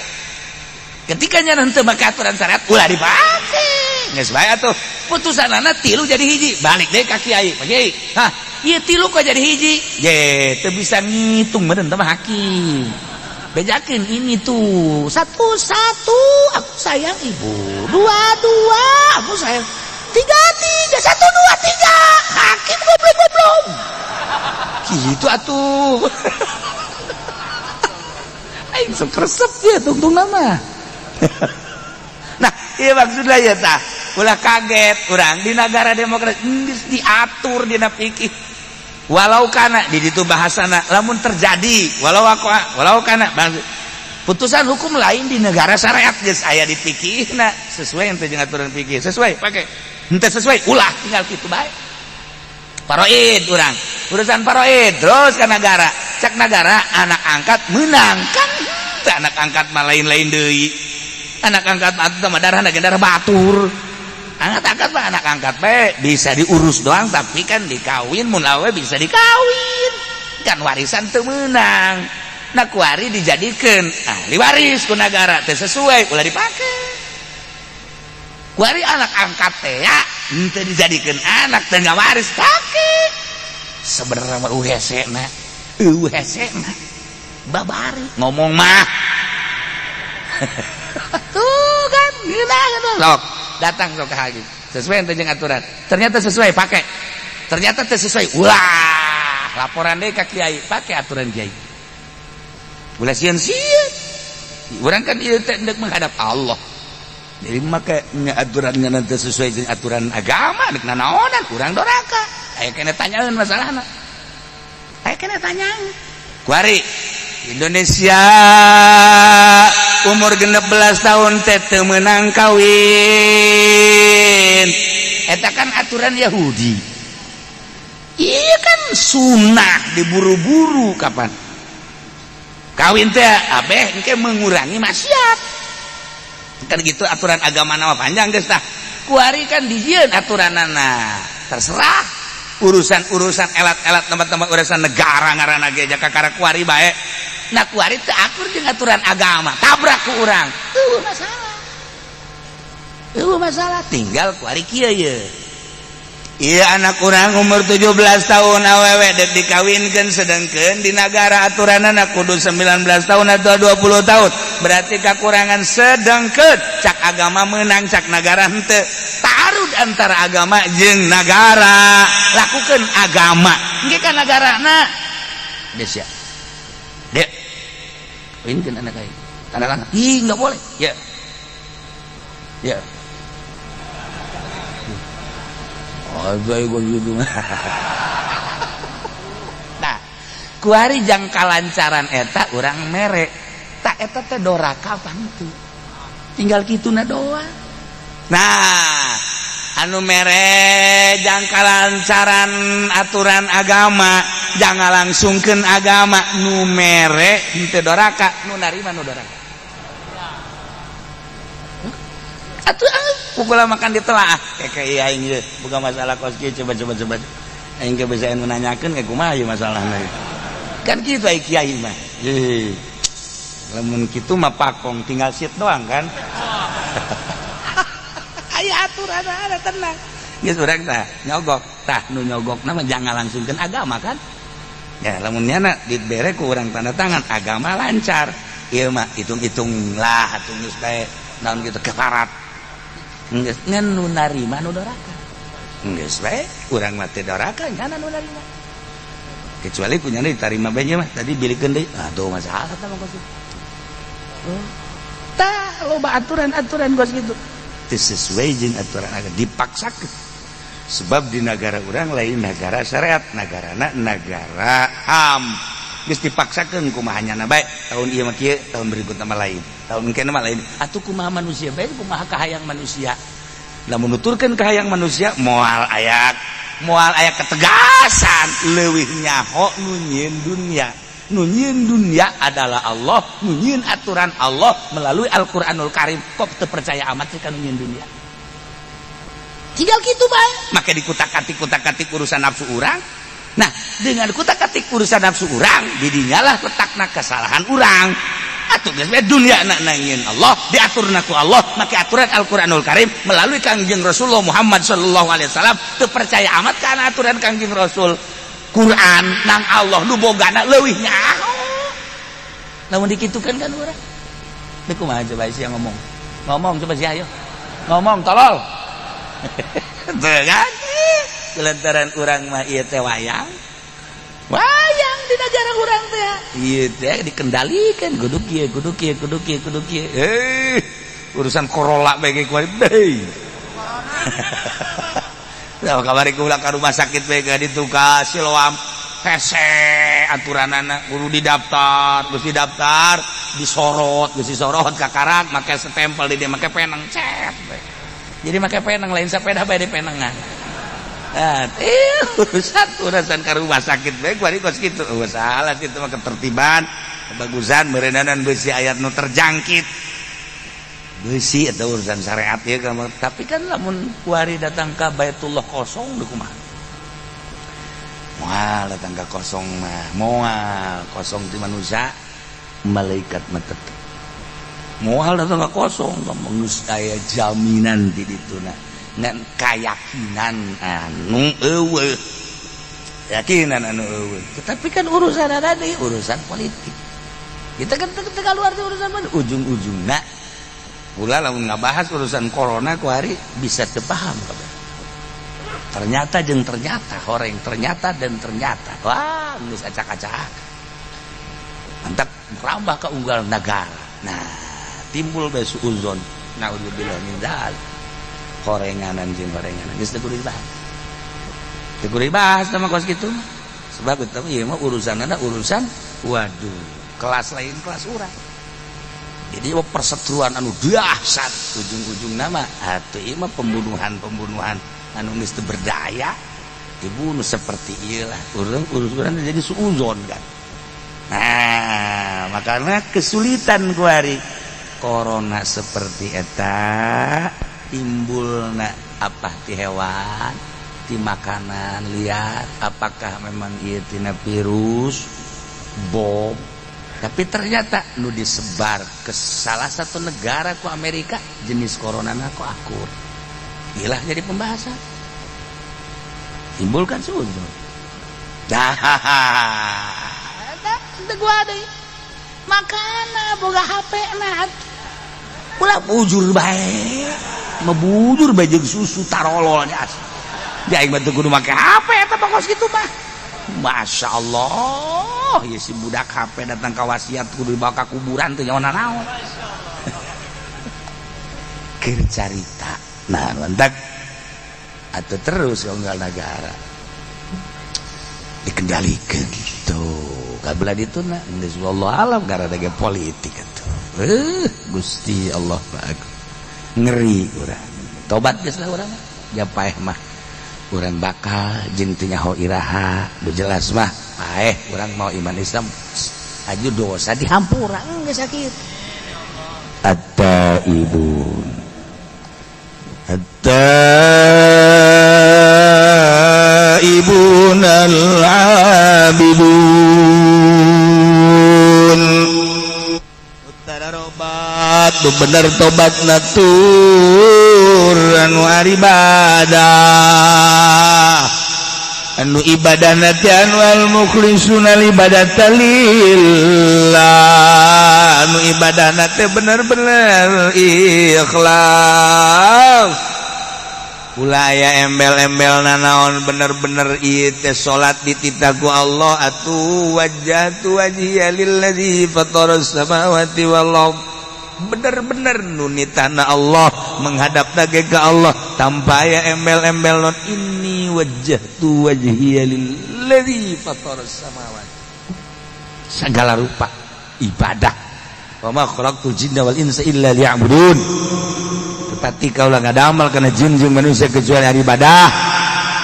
[SPEAKER 1] Ketika nya henteu make aturan syariat, ulah dipake. Geus bae atuh putusan anak tilu jadi hiji, balik deh ka kiai. Pak Kiai, hah, ieu tilu kok jadi hiji? Ye, teu bisa ngitung meureun teh mah hakim. Bejakeun ini tuh satu satu aku sayang ibu, dua dua aku sayang, tiga tiga, satu dua tiga, hakim goblok goblok gitu atuh. Aing sok resep ya tungtung nama. Nah, iya maksudnya ya tah ulah kaget urang di negara demokrasi geus diatur dina fikih. Walau kana di ditu bahasana lamun terjadi, walau aku walau kana putusan hukum lain di negara syariat, geus aya di fikihna, sesuai yang jeung aturan fikih, sesuai pakai, henteu sesuai ulah, tinggal kitu bae. Faraid, urang urusan faraid terus ke negara, cek negara anak angkat menang kan henteu, anak angkat mah lain-lain deui. Anak angkat mah atuh mah darah darah batur. Anak angkat mah anak angkat bae bisa diurus doang, tapi kan dikawin, mun awe bisa dikawin kan, warisan teu meunang. Nah, kuari dijadikan ahli waris ku negara, teu sesuai ulah dipake. Kuari anak angkat teh ya henteu dijadikan anak, teu waris, pake. Sebenarnya mah hese na, hese na babari ngomong mah tuh kan gila gitu. Sok datang sok ke hakim, sesuai yang jeung aturan, ternyata sesuai, pakai. Ternyata teu sesuai, ulah, laporan deh ke kiai, pakai aturan kiai. Ulah sieun sieun. Urang kan ieu teh hendak menghadap Allah, jadi make aturannya nanti sesuai dengan aturan agama, dek nanaonan urang doraka. Aya kena tanyaeun masalahna, aya kena tanyaeun. Kuari Indonesia umur 16 tahun teh teu meunang kawin, eta kan aturan Yahudi. Iya kan sunnah diburu-buru kapan kawin teh abeh engke mengurangi maksiat kan gitu. Aturan agama nama panjang geus tah. Kuari kan dijieun aturanana. Terserah urusan-urusan elat-elat tempat-tempat urusan negara ngaranna ge jaka kakara kuari bae. Nah, kuari teu akur jeung aturan agama, tabrak ku urang. Euweuh masalah. Euweuh masalah, tinggal kuari kieu ye. Iya, anak kurang umur 17 tahun awewe dek dikawinkan, sedangkan di negara aturan anak kudu 19 tahun atau 20 tahun, berarti kekurangan. Sedangkan cak agama menang, cak negara henteu. Taarud antara agama jeung negara, lakukan agama engke kan negara na geus ya. Dek, kawinkeun anak aing, tanda tangan. Ih, nggak boleh ya ya. Gitu. Nah, kuari jang kalancaran eta urang mere tak eta teh doraka apa henteu, tinggal kitu na doang. Nah, anu mere jang kalancaran aturan agama, jangan langsungkeun agama, nu mere henteu doraka, nu narima nu doraka. Atuh pukul makan ditelaah kayak kayak aing ieu bukan masalah kos kieu. Coba coba coba, aing ge bisa anu nanyakeun kayak kumaha ieu masalahna kan kitu. Ai kiai mah lamun kitu mah pakong tinggal sit doang kan. Aya aturan ada, tenang geus. Urang tah nyogok, tah nu nyogok mah jangan langsungkeun agama kan ya. Lamun nyana dibere ku urang tanda tangan agama lancar, ieu mah hitung-hitung lah atuh, geus bae naon gitu keparat. Geus, ngan nu narima nu doraka. Geus bae, urang mah teu doraka, nyana nu narima. Kecuali punya diterima bae mah tadi bilikeun deui, aduh masalah tah mah kos kitu. Oh. Tah loba aturan-aturan kos kitu teu sesuai jeung aturan agama dipaksakeun, sebab di negara urang lain negara syariat, negarana negara HAM. Geus dipaksakeun kumaha nyana bae, tahun ieu mah kieu, tahun berikutna mah lain, tahun engke mah lain. Atuh kumaha manusia bae, kumaha kahayang manusia? Lamun nuturkeun kahayang manusia moal aya, moal aya ketegasan. Leuwih nyaho nu nyieun dunia. Nu nyieun dunia adalah Allah, nu nyieun aturan Allah melalui Al-Qur'anul Karim. Kok teu percaya amat sih ka nu nyieun dunia? Tinggal gitu bae, make dikutak-katik kutak-katik urusan nafsu urang. Nah, dengan kutak-katik urusan nafsu urang, didinyalah letakna kesalahan urang. Atuh geus bae, dunia na nyieun Allah, diaturna ku Allah make aturan Al-Qur'anul Karim melalui Kangjeng Rasulullah Muhammad sallallahu alaihi wasallam. Teu percaya amat kana aturan Kangjeng Rasul, Quran nang Allah nu bogana leuwih nyaho lamun dikitukeun kan urang. Deuk kumaha coba sia ngomong? Ngomong coba sia, ayo ngomong, tolol. Tuh kan, lantaran urang mah ieu teh wayang wayang di negara urang teh, ieu teh dikendalikan kudu kieu, kudu kieu, kudu kieu, kudu kieu. Eh, urusan corona bae kuari deui. Nah, kamari kula ka rumah sakit bae ka ditu ka Siloam, hese aturanana, kudu didaftar, geus didaftar disorot, geus disorot kakarak make stempel di dia, make penang cet bae. Jadi make penang, lain sepeda bae di penengan. Nah, urusan urusan ke rumah sakit bae kuari kos kitu. Oh, salah situ mah ketertiban kebagusan meureunanan besi ayat nu terjangkit besi atau urusan syariat ya kamu. Tapi kan lamun kuari datang ke Baitullah kosong deui kumaha? Moal datang ke kosong mah, moal kosong di manusia, malaikat mah tetep moal datang ke kosong. Geus aya jaminan di dituna, ngan keyakinan anu euweuh, keyakinan anu euweuh. Tetapi kan urusan ada di urusan politik kita kan teu keluar di urusan mana ujung-ujungna. Ulah lamun ngabahas urusan corona kuari bisa teu paham kabeh. Ternyata jeung ternyata, horeng ternyata dan ternyata, wah geus acak-acak, mantap merambah ke unggal negara. Nah, timbul bae suuzon, naudzubillah min dzalik. Horenganan jeung horenganan geus teu kudu dibahas, teu kudu dibahas sama kos kitu mah. Sebab itu ieu mah urusanna urusan, waduh, kelas lain, kelas urang. Jadi mah perseteruan anu dahsyat, ujung-ujung nama atuh ieu mah pembunuhan-pembunuhan anu geus teu berdaya, dibunuh seperti ieu lah. Urang urusan jadi suuzon kan. Nah, makanya kesulitan kuari corona seperti eta timbulna apa ti hewan.
[SPEAKER 4] Ti makanan liar, apakah memang ieu tina virus bom? Tapi ternyata nu disebar ke salah satu negara ku Amerika jenis corona ku akur. Ilah jadi pembahasan, timbulkan suuzon. Dah, gua deui makana boga HP na ulah bujur bae, mebujur bae jeung susu tarolol nya asli. Di aing mah teu kudu make HP eta pokos kitu mah. Masya Allah ya, si budak HP datang ka wasiat kudu dibawa ka kuburan, teu nyawa naon keur carita. Nah, mantak atau terus unggal negara dikendalikan gitu kabelah itu. Nah, geus wallahu alam karena ada politik atuh. Gusti Allah, bagus, ngeri urang. Tobat geus lah urang mah. Ya, paeh mah urang bakal jeung teu nyaho iraha. Nu jelas mah paeh urang mau iman Islam aju dosa dihampura, geus sakit.
[SPEAKER 3] At-taibun, at-taibun al-abidun. Tobat nu bener, tobat natur anu ibadah, anu ibadah nanti anu al mukhlisuna ibadata lillah, anu ibadah nanti bener-bener ikhlas, ulah aya embel-embel nanaon. Bener-bener ieu teh salat dititah ku Allah atuh, wajjahtu wajhiya lillazi fataras samawati wal ard. Bener-bener nu nitahna Allah, menghadap lagi ke Allah tanpa aya embel-embel non. Inni wajjahtu wajhiya lillazi fataras samawati.
[SPEAKER 4] Segala rupa ibadah, wa ma khalaqtul jinna wal insa illa liya'budun. Tetapi kaulah ngadamal kana jin jeung manusia kecuali hari ibadah.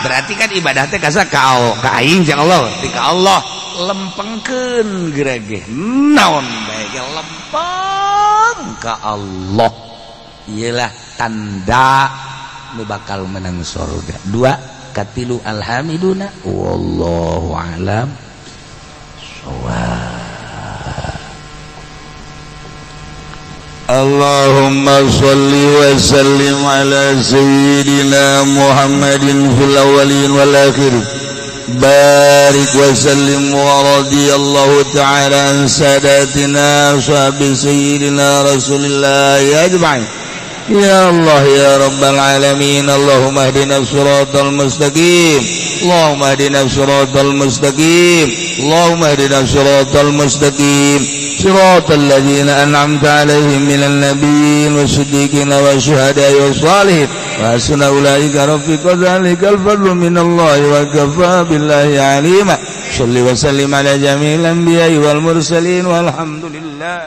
[SPEAKER 4] Berarti kan ibadah teh kasa ka ka aing jeung Allah, ti ka Allah. Lempengkeun gerege naon bae ge lempeng ka Allah. Iyalah tanda nu bakal menang surga. Dua katilu alhamiduna, wallahu alam shawab.
[SPEAKER 3] اللهم صل وسلم على سيدنا محمد في الأولين والآخرين، بارك وسلم، ورضي الله تعالى عن ساداتنا أصحاب سيدنا رسول الله أجمعين. يا الله يا رب العالمين، اللهم اهدنا الصراط المستقيم، اللهم اهدنا الصراط المستقيم، اللهم اهدنا الصراط المستقيم، صراط الذين أنعمت عليهم من النبيين والصديقين والشهداء والصالحين، وحسن أولئك رفيقا. ذلك الفضل من الله وكفى بالله عليما. صل وسلم على جميع الأنبياء والمرسلين، والحمد لله.